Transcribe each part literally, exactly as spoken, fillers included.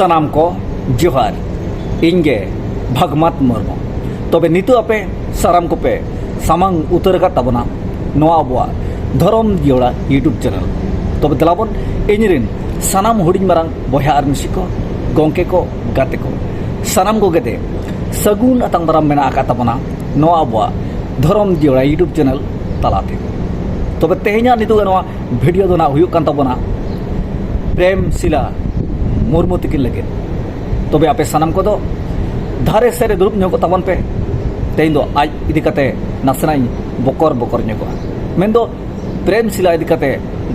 ᱥᱟᱱᱟᱢ ᱠᱚ ᱡᱚᱦᱟᱨ᱾ ᱤᱧ ᱜᱮ ᱵᱷᱟᱜᱽᱢᱟᱛ ᱢᱩᱨᱢᱩ᱾ ᱛᱚᱵᱮ ᱱᱤᱛᱚᱜ ᱟᱯᱮ ᱥᱟᱱᱟᱢ ᱠᱚᱯᱮ ᱥᱟᱢᱟᱝ ᱩᱛᱟᱹᱨ ᱟᱠᱟᱫ ᱛᱟᱵᱚᱱᱟ ᱱᱚᱣᱟ ᱟᱵᱚᱣᱟᱜ ᱫᱷᱚᱨᱚᱢ ᱡᱤᱭᱟᱹᱲᱟ YouTube ᱪᱮᱱᱮᱞ᱾ ᱛᱚᱵᱮ ᱫᱮᱞᱟᱵᱚᱱ, ᱤᱧ ᱨᱤᱱ ᱥᱟᱱᱟᱢ ᱦᱩᱰᱤᱧ ᱢᱟᱨᱟᱝ ᱵᱚᱭᱦᱟ ᱟᱨ ᱢᱤᱥᱤ ᱠᱚ, ᱜᱚᱢᱠᱮ ᱠᱚ, ᱜᱟᱛᱮ ᱠᱚ, ᱥᱟᱱᱟᱢ ᱠᱚᱜᱮ ᱛᱮ ᱥᱟᱹᱜᱩᱱ ᱟᱛᱟᱝ ᱫᱟᱨᱟᱢ ᱢᱮᱱᱟᱜ ᱟᱠᱟᱫ ᱛᱟᱵᱚᱱᱟ ᱱᱚᱣᱟ ᱟᱵᱚᱣᱟᱜ ᱫᱷᱚᱨᱚᱢ ᱡᱤᱭᱟᱹᱲᱟ YouTube ᱪᱮᱱᱮᱞ ᱛᱟᱞᱟᱛᱮ᱾ ᱛᱚᱵᱮ ᱛᱮᱦᱮᱧᱟᱜ ᱱᱤᱛᱚᱜ ᱱᱚᱣᱟ ᱵᱷᱤᱰᱤᱭᱳ ᱫᱚ ᱱᱟᱜ ᱦᱩᱭᱩᱜ ᱠᱟᱱ ᱛᱟᱵᱚᱱᱟ ᱯᱨᱮᱢ ᱥᱤᱞᱟ ᱢᱩᱨᱢᱩ ᱛᱤᱠᱤᱱ ᱞᱟᱹᱜᱤᱫ᱾ ᱛᱚᱵᱮ ᱟᱯᱮ ᱥᱟᱱᱟᱢ ᱠᱚᱫᱚ ᱫᱷᱟᱨᱮ ᱥᱮᱫ ᱨᱮ ᱫᱩᱲᱩᱵ ᱧᱚᱜᱚᱜ ᱛᱟᱵᱚᱱ ᱯᱮ᱾ ᱛᱮᱦᱮᱧ ᱫᱚ ᱟᱡ ᱤᱫᱤ ᱠᱟᱛᱮ ᱱᱟᱥᱮᱱᱟᱜ ᱤᱧ ᱵᱚᱠᱚᱨ ᱵᱚᱠᱚᱨ ᱧᱚᱜᱚᱜᱼᱟ, ᱢᱮᱱᱫᱚ ᱯᱨᱮᱢ ᱥᱤᱞᱟ ᱤᱫᱤ ᱠᱟᱛᱮ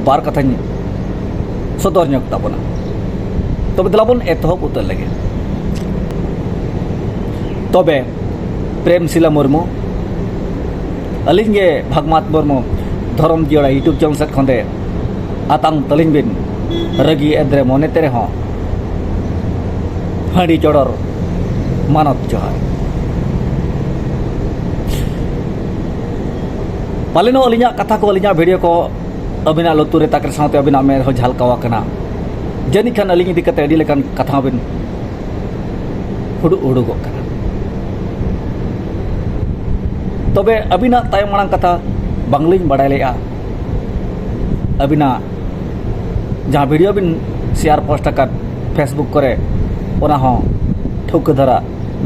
ᱵᱟᱨ ᱠᱟᱛᱷᱟᱧ ᱥᱚᱫᱚᱨ ᱧᱚᱜ ᱛᱟᱵᱚᱱᱟ᱾ ᱛᱚᱵᱮ ᱫᱮᱞᱟ ᱵᱚᱱ ᱮᱛᱚᱦᱚᱵ ᱩᱛᱟᱹᱨ ᱞᱮᱜᱮ᱾ ᱛᱚᱵᱮ ᱯᱨᱮᱢ ᱥᱤᱞᱟ ᱢᱩᱨᱢᱩ, ᱟᱹᱞᱤᱧ ᱜᱮ ᱵᱷᱟᱜᱽᱢᱟᱛ ᱢᱩᱨᱢᱩ, ᱫᱷᱚᱨᱚᱢ ᱡᱤᱭᱟᱹᱲᱟ YouTube ᱪᱮᱱᱮᱞ ᱥᱮᱫ ᱠᱷᱚᱱ ᱫᱮ ᱟᱛᱟᱝ ᱛᱟᱹᱞᱤᱧ ᱵᱤᱱ ᱨᱟᱹᱜᱤ ᱮᱫᱨᱮ ᱢᱚᱱᱮ ᱛᱮ ᱨᱮᱦᱚᱸ ᱦᱟᱺᱰᱤ ᱪᱚᱰᱚᱨ ᱢᱟᱱᱚᱛ ᱡᱚᱦᱟᱨ᱾ ᱯᱟᱞᱮᱱᱚᱜ ᱟᱹᱞᱤᱧᱟᱜ ᱠᱟᱛᱷᱟ ᱠᱚ, ᱟᱹᱞᱤᱧᱟᱜ ᱵᱷᱤᱰᱤᱭᱳ ᱠᱚ ᱟᱹᱵᱤᱱᱟᱜ ᱞᱩᱛᱩᱨ ᱨᱮ ᱛᱟᱠᱮᱨ ᱥᱟᱶᱛᱮ ᱟᱹᱵᱤᱱᱟᱜ ᱢᱮᱫ ᱨᱮᱦᱚᱸ ᱡᱷᱟᱞᱠᱟᱣ ᱟᱠᱟᱱᱟ᱾ ᱡᱟᱹᱱᱤᱡ ᱠᱷᱟᱱ ᱟᱹᱞᱤᱧ ᱤᱫᱤ ᱠᱟᱛᱮ ᱟᱹᱰᱤ ᱞᱮᱠᱟᱱ ᱠᱟᱛᱷᱟ ᱦᱚᱸᱵᱤᱱ ᱦᱩᱰᱩᱜ ᱦᱩᱰᱩᱜᱚᱜ ᱠᱟᱱᱟ᱾ ᱛᱚᱵᱮ ᱟᱹᱵᱤᱱᱟᱜ ᱛᱟᱭᱚᱢ ᱢᱟᱲᱟᱝ ᱠᱟᱛᱷᱟ ᱵᱟᱝᱞᱤᱧ ᱵᱟᱲᱟᱭ ᱞᱮᱫᱼᱟ᱾ ᱟᱹᱵᱤᱱᱟᱜ ᱡᱟᱦᱟᱸ ᱵᱷᱤᱰᱤᱭᱳ ᱵᱤᱱ ᱥᱮᱭᱟᱨ ᱯᱳᱥᱴ ᱟᱠᱟᱫ Facebook ᱠᱚᱨᱮ, ᱚᱱᱟ ᱦᱚᱸ ᱴᱷᱟᱹᱣᱠᱟᱹ ᱫᱷᱟᱨᱟ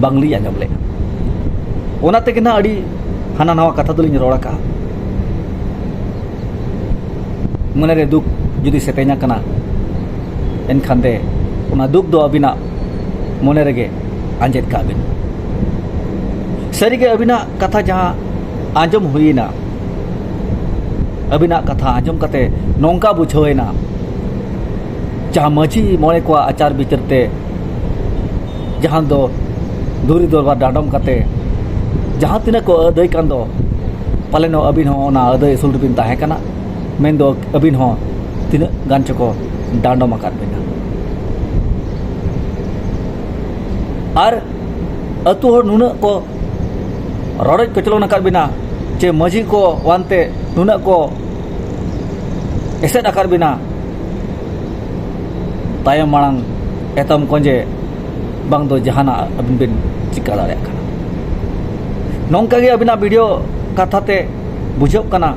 ᱵᱟᱝᱞᱤᱧ ᱟᱸᱡᱚᱢ ᱞᱮᱫᱼᱟ᱾ ᱚᱱᱟ ᱛᱮᱜᱮ ᱱᱟᱜ ᱟᱹᱰᱤ ᱦᱟᱱᱟ ᱱᱟᱣᱟ ᱠᱟᱛᱷᱟ ᱫᱚᱞᱤᱧ ᱨᱚᱲ ᱟᱠᱟᱫᱼᱟ᱾ ᱢᱚᱱᱮᱨᱮ ᱫᱩᱠ ᱡᱩᱫᱤ ᱥᱮᱛᱮᱧ ᱟᱠᱟᱱᱟ, ᱮᱱᱠᱷᱟᱱ ᱫᱮ ᱚᱱᱟ ᱫᱩᱠ ᱫᱚ ᱟᱹᱵᱤᱱᱟᱜ ᱢᱚᱱᱮ ᱨᱮᱜᱮ ᱟᱸᱡᱮᱫ ᱠᱟᱜ ᱵᱤᱱ᱾ ᱥᱟᱹᱨᱤᱜᱮ ᱟᱹᱵᱤᱱᱟᱜ ᱠᱟᱛᱷᱟ ᱡᱟᱦᱟᱸ ᱟᱸᱡᱚᱢ ᱦᱩᱭᱮᱱᱟ, ᱟᱹᱵᱤᱱᱟᱜ ᱠᱟᱛᱷᱟ ᱟᱸᱡᱚᱢ ᱠᱟᱛᱮ ᱱᱚᱝᱠᱟ ᱵᱩᱡᱷᱟᱹᱣ ᱮᱱᱟ, ᱡᱟᱦᱟᱸ ᱢᱟᱹᱡᱷᱤ ᱢᱚᱬᱮ ᱠᱚᱣᱟᱜ ᱟᱪᱟᱨ ᱵᱤᱪᱟᱹᱨ ᱛᱮ, ᱡᱟᱦᱟᱸ ᱫᱚ ᱫᱷᱩᱨᱤ ᱫᱚᱨᱵᱟᱨ ᱰᱟᱸᱰᱚᱢ ᱠᱟᱛᱮ ᱡᱟᱦᱟᱸ ᱛᱤᱱᱟᱹᱜ ᱠᱚ ᱟᱹᱫᱟᱹᱭ ᱠᱟᱱ ᱫᱚ, ᱯᱟᱞᱮᱱᱚᱜ ᱟᱹᱵᱤᱱ ᱦᱚᱸ ᱚᱱᱟ ᱟᱹᱫᱟᱹᱭ ᱩᱥᱩᱞ ᱨᱮᱵᱤᱱ ᱛᱟᱦᱮᱸ ᱠᱟᱱᱟ᱾ ᱢᱮᱱᱫᱚ ᱟᱹᱵᱤᱱ ᱦᱚᱸ ᱛᱤᱱᱟᱹᱜ ᱜᱟᱱ ᱪᱚᱠᱚ ᱰᱟᱸᱰᱚᱢ ᱟᱠᱟᱫ ᱵᱤᱱᱟ᱾ ᱟᱨ ᱟᱹᱛᱩ ᱦᱚᱲ ᱱᱩᱱᱟᱹᱜ ᱠᱚ ᱨᱚᱰᱚᱡ ᱠᱚᱪᱞᱚᱱ ᱟᱠᱟᱫ ᱵᱤᱱᱟ, ᱪᱮ ᱢᱟᱹᱡᱷᱤ ᱠᱚ ᱣᱟᱱᱛᱮ ᱱᱩᱱᱟᱹᱜ ᱠᱚ ᱮᱥᱮᱫ ᱟᱠᱟᱫ ᱵᱤᱱᱟ, ᱛᱟᱭᱚᱢ ᱢᱟᱲᱟᱝ ᱮᱛᱚᱢ ᱠᱚᱸᱡᱮ ᱵᱟᱝ ᱫᱚ ᱡᱟᱦᱟᱱᱟᱜ ᱟᱹᱵᱤᱱ ᱵᱤᱱ ᱪᱤᱠᱟ ᱫᱟᱲᱮᱭᱟᱜ ᱠᱟᱱᱟ᱾ ᱱᱚᱝᱠᱟ ᱜᱮ ᱟᱹᱵᱤᱱᱟᱜ ᱵᱷᱤᱰᱤᱭᱳ ᱠᱟᱛᱷᱟ ᱛᱮ ᱵᱩᱡᱷᱟᱹᱜ ᱠᱟᱱᱟ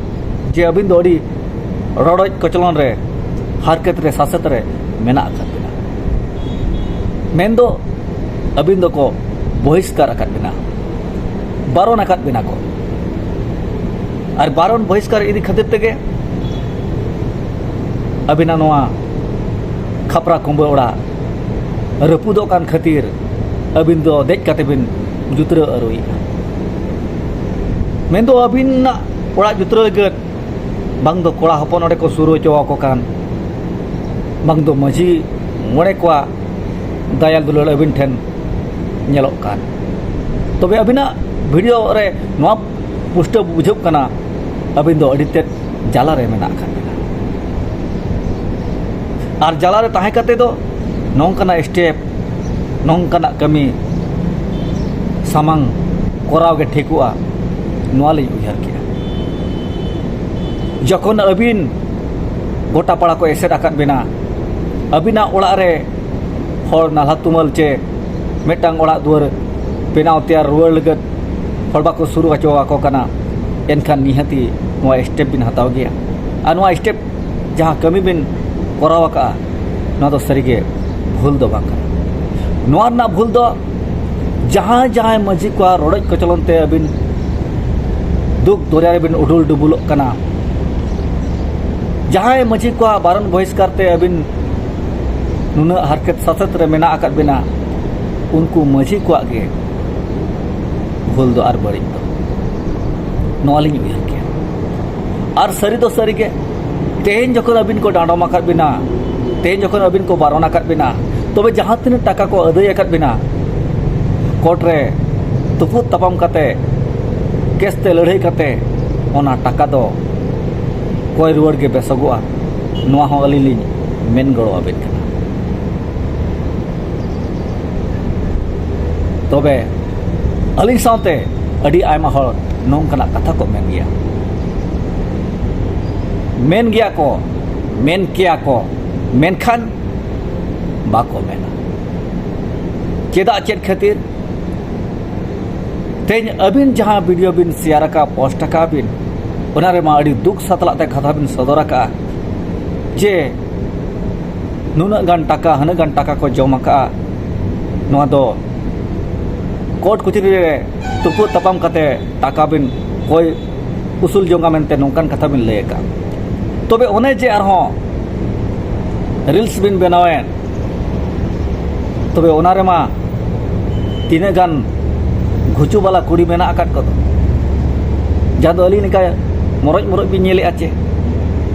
ᱡᱮ ᱟᱹᱵᱤᱱ ᱫᱚ ᱟᱹᱰᱤ ᱨᱚᱰᱚᱡ ᱠᱚᱪᱞᱚᱱ ᱨᱮ, ᱦᱟᱨᱠᱮᱛ ᱨᱮ, ᱥᱟᱥᱮᱛ ᱨᱮ ᱢᱮᱱᱟᱜ ᱟᱠᱟᱫ ᱵᱤᱱᱟ᱾ ᱢᱮᱱᱫᱚ ᱟᱹᱵᱤᱱ ᱫᱚᱠᱚ ᱵᱚᱦᱤᱥᱠᱟᱨ ᱟᱠᱟᱫ ᱵᱤᱱᱟ, ᱵᱟᱨᱚᱱ ᱟᱠᱟᱫ ᱵᱤᱱᱟ ᱠᱚ᱾ ᱟᱨ ᱵᱟᱨᱚᱱ ᱵᱚᱦᱤᱥᱠᱟᱨ ᱤᱫᱤ ᱠᱷᱟᱹᱛᱤᱨ ᱛᱮᱜᱮ ᱟᱹᱵᱤᱱᱟᱜ ᱱᱚᱣᱟ ᱠᱷᱟᱯᱨᱟ ᱠᱩᱢᱵᱟᱹ ᱚᱲᱟᱜ ᱨᱟᱹᱯᱩᱫᱚᱜ ᱠᱟᱱ ᱠᱷᱟᱹᱛᱤᱨ ᱟᱹᱵᱤᱱ ᱫᱚ ᱫᱮᱡ ᱠᱟᱛᱮ ᱵᱤᱱ ᱡᱩᱛᱨᱟᱹ ᱟᱹᱨᱩᱭᱮᱫᱼᱟ᱾ ᱢᱮᱱᱫᱚ ᱟᱹᱵᱤᱱᱟᱜ ᱚᱲᱟᱜ ᱡᱩᱛᱨᱟᱹ ᱞᱟᱹᱜᱤᱫ ᱵᱟᱝ ᱫᱚ ᱠᱚᱲᱟ ᱦᱚᱯᱚᱱ ᱚᱸᱰᱮ ᱠᱚ ᱥᱩᱨ ᱦᱚᱪᱚ ᱟᱠᱚ ᱠᱟᱱ, ᱵᱟᱝ ᱫᱚ ᱢᱟᱹᱡᱷᱤ ᱢᱚᱬᱮ ᱠᱚᱣᱟᱜ ᱫᱟᱭᱟ ᱫᱩᱞᱟᱹᱲ ᱟᱹᱵᱤᱱ ᱴᱷᱮᱱ ᱧᱮᱞᱚᱜ ᱠᱟᱱ᱾ ᱛᱚᱵᱮ ᱟᱹᱵᱤᱱᱟᱜ ᱵᱷᱤᱰᱤᱭᱳ ᱨᱮ ᱱᱚᱣᱟ ᱯᱩᱥᱴᱟᱹᱣ ᱵᱩᱡᱷᱟᱹᱜ ᱠᱟᱱᱟ, ᱟᱹᱵᱤᱱ ᱫᱚ ᱟᱹᱰᱤ ᱛᱮᱫ ᱡᱟᱞᱟ ᱨᱮ ᱢᱮᱱᱟᱜ ᱟᱠᱟᱫ ᱵᱤᱱᱟ᱾ ᱟᱨ ᱡᱟᱞᱟ ᱨᱮ ᱛᱟᱦᱮᱸ ᱠᱟᱛᱮ ᱫᱚ ᱱᱚᱝᱠᱟᱱᱟᱜ ᱥᱴᱮᱯ, ᱱᱚᱝᱠᱟᱱᱟᱜ ᱠᱟᱹᱢᱤ ᱥᱟᱢᱟᱝ ᱠᱚᱨᱟᱣ ᱜᱮ ᱴᱷᱤᱠᱚᱜᱼᱟ, ᱱᱚᱣᱟ ᱞᱤᱧ ᱩᱭᱦᱟᱹᱨ ᱠᱮᱜᱼᱟ᱾ ᱡᱚᱠᱷᱚᱱ ᱟᱹᱵᱤᱱ ᱜᱚᱴᱟ ᱯᱟᱲᱟ ᱠᱚ ᱮᱥᱮᱫ ᱟᱠᱟᱫ ᱵᱤᱱᱟ, ᱟᱹᱵᱤᱱᱟᱜ ᱚᱲᱟᱜ ᱨᱮ ᱦᱚᱲ ᱱᱟᱞᱦᱟ ᱛᱩᱢᱟᱹᱞ ᱪᱮ ᱢᱤᱫᱴᱟᱝ ᱚᱲᱟᱜ ᱫᱩᱣᱟᱹᱨ ᱵᱮᱱᱟᱣ ᱛᱮᱭᱟᱨ ᱨᱩᱣᱟᱹᱲ ᱞᱟᱹᱜᱤᱫ ᱦᱚᱲ ᱵᱟᱠᱚ ᱥᱩᱨ ᱦᱚᱪᱚ ᱟᱠᱚ ᱠᱟᱱᱟ, ᱮᱱᱠᱷᱟᱱ ᱱᱤᱦᱟᱹᱛᱤ ᱱᱚᱣᱟ ᱥᱴᱮᱯ ᱵᱤᱱ ᱦᱟᱛᱟᱣ ᱜᱮᱭᱟ᱾ ᱟᱨ ᱱᱚᱣᱟ ᱥᱴᱮᱯ ᱡᱟᱦᱟᱸ ᱠᱟᱹᱢᱤ ᱵᱤᱱ ᱠᱚᱨᱟᱣ ᱟᱠᱟᱫᱼᱟ, ᱱᱚᱣᱟ ᱫᱚ ᱥᱟᱹᱨᱤᱜᱮ ᱵᱷᱩᱞ ᱫᱚ ᱵᱟᱝ ᱠᱟᱱᱟ᱾ ᱱᱚᱣᱟ ᱨᱮᱱᱟᱜ ᱵᱷᱩᱞ ᱫᱚ ᱡᱟᱦᱟᱸᱭ ᱡᱟᱦᱟᱸᱭ ᱢᱟᱹᱡᱷᱤ ᱠᱚᱣᱟᱜ ᱨᱚᱰᱚᱡ ᱠᱚᱪᱞᱚᱱ ᱛᱮ ᱟᱹᱵᱤᱱ ᱫᱩᱠ ᱫᱚᱨᱭᱟ ᱨᱮᱵᱤᱱ ᱩᱰᱩᱞ ᱰᱩᱵᱩᱞᱚᱜ ᱠᱟᱱᱟ, ᱡᱟᱦᱟᱸᱭ ᱢᱟᱹᱡᱷᱤ ᱠᱚᱣᱟᱜ ᱵᱟᱨᱚᱱ ᱵᱚᱦᱤᱥᱠᱟᱨ ᱛᱮ ᱟᱹᱵᱤᱱ ᱱᱩᱱᱟᱹᱜ ᱦᱟᱨᱠᱮᱛ ᱥᱟᱥᱮᱛ ᱨᱮ ᱢᱮᱱᱟᱜ ᱟᱠᱟᱫ ᱵᱤᱱᱟ, ᱩᱱᱠᱩ ᱢᱟᱹᱡᱷᱤ ᱠᱚᱣᱟᱜ ᱜᱮ ᱵᱷᱩᱞ ᱫᱚ ᱟᱨ ᱵᱟᱹᱲᱤᱡ ᱫᱚ, ᱱᱚᱣᱟ ᱞᱤᱧ ᱩᱭᱦᱟᱹᱨ ᱠᱮᱭᱟ᱾ ᱟᱨ ᱥᱟᱹᱨᱤ ᱫᱚ ᱥᱟᱹᱨᱤ ᱜᱮ, ᱛᱮᱦᱮᱧ ᱡᱚᱠᱷᱚᱱ ᱟᱹᱵᱤᱱ ᱠᱚ ᱰᱟᱸᱰᱚᱢ ᱟᱠᱟᱫ ᱵᱤᱱᱟ, ᱛᱮᱦᱮᱧ ᱡᱚᱠᱷᱚᱱ ᱟᱹᱵᱤᱱ ᱠᱚ ᱵᱟᱨᱚᱱ ᱟᱠᱟᱫ ᱵᱤᱱᱟ, ᱛᱚᱵᱮ ᱡᱟᱦᱟᱸ ᱛᱤᱱᱟᱹᱜ ᱴᱟᱠᱟ ᱠᱚ ᱟᱹᱫᱟᱹᱭ ᱟᱠᱟᱫ ᱵᱤᱱᱟ, ᱠᱳᱨᱴ ᱨᱮ ᱛᱩᱯᱩᱫ ᱛᱟᱯᱟᱢ ᱠᱟᱛᱮ, ᱠᱮᱥ ᱛᱮ ᱞᱟᱹᱲᱦᱟᱹᱭ ᱠᱟᱛᱮ, ᱚᱱᱟ ᱴᱟᱠᱟ ᱫᱚ ᱠᱚᱭ ᱨᱩᱣᱟᱹᱲ ᱜᱮ ᱵᱮᱥᱚᱜᱚᱜᱼᱟ, ᱱᱚᱣᱟ ᱦᱚᱸ ᱟᱹᱞᱤᱧ ᱞᱤᱧ ᱢᱮᱱ ᱜᱚᱲᱚ ᱟᱵᱮᱱ ᱠᱟᱱᱟ᱾ ᱛᱚᱵᱮ ᱟᱹᱞᱤᱧ ᱥᱟᱶᱛᱮ ᱟᱹᱰᱤ ᱟᱭᱢᱟ ᱦᱚᱲ ᱱᱚᱝᱠᱟᱱᱟᱜ ᱠᱟᱛᱷᱟ ᱠᱚ ᱢᱮᱱ ᱜᱮᱭᱟ, ᱢᱮᱱ ᱜᱮᱭᱟ ᱠᱚ, ᱢᱮᱱ ᱠᱮᱭᱟ ᱠᱚ, ᱢᱮᱱᱠᱷᱟᱱ ᱵᱟᱠᱚ ᱢᱮᱱᱟ᱾ ᱪᱮᱫᱟᱜ, ᱪᱮᱫ ᱠᱷᱟᱹᱛᱤᱨ? ᱛᱮᱦᱮᱧ ᱟᱹᱵᱤᱱ ᱡᱟᱦᱟᱸ ᱵᱷᱤᱰᱤᱭᱳ ᱵᱤᱱ ᱥᱮᱭᱟᱨ ᱟᱠᱟᱫ, ᱯᱳᱥᱴ ᱟᱠᱟᱫ ᱵᱤᱱ, ᱚᱱᱟ ᱨᱮᱢᱟ ᱟᱹᱰᱤ ᱫᱩᱠ ᱥᱟᱛᱞᱟᱜ ᱛᱮ ᱠᱟᱛᱷᱟ ᱵᱤᱱ ᱥᱚᱫᱚᱨ ᱟᱠᱟᱫᱼᱟ ᱡᱮ ᱱᱩᱱᱟᱹᱜ ᱜᱟᱱ ᱴᱟᱠᱟ, ᱦᱟᱹᱱᱟᱹᱜ ᱜᱟᱱ ᱴᱟᱠᱟ ᱠᱚ ᱡᱚᱢ ᱟᱠᱟᱫᱼᱟ᱾ ᱱᱚᱣᱟ ᱫᱚ ᱠᱳᱨᱴ ᱠᱚᱪᱟᱹᱨᱤ ᱨᱮ ᱛᱩᱯᱩᱫ ᱛᱟᱯᱟᱢ ᱠᱟᱛᱮ ᱴᱟᱠᱟ ᱵᱤᱱ ᱠᱚᱭ ᱩᱥᱩᱞ ᱡᱚᱝᱟ ᱢᱮᱱᱛᱮ ᱱᱚᱝᱠᱟᱱ ᱠᱟᱛᱷᱟ ᱵᱤᱱ ᱞᱟᱹᱭ ᱟᱠᱟᱫᱼᱟ᱾ ᱛᱚᱵᱮ ᱚᱱᱮ ᱡᱮ ᱟᱨᱦᱚᱸ ᱨᱤᱞᱥ ᱵᱤᱱ ᱵᱮᱱᱟᱣᱮᱫ, ᱛᱚᱵᱮ ᱚᱱᱟ ᱨᱮᱢᱟ ᱛᱤᱱᱟᱹᱜ ᱜᱟᱱ ᱜᱷᱩᱪᱩ ᱵᱟᱞᱟ ᱠᱩᱲᱤ ᱢᱮᱱᱟᱜ ᱟᱠᱟᱫ ᱠᱚᱫᱚ, ᱡᱟᱦᱟᱸ ᱫᱚ ᱟᱹᱞᱤᱧ ᱞᱮᱠᱟ ᱢᱚᱨᱚᱡ ᱢᱚᱨᱚᱡ ᱵᱤᱱ ᱧᱮᱞᱮᱫᱼᱟ ᱪᱮ?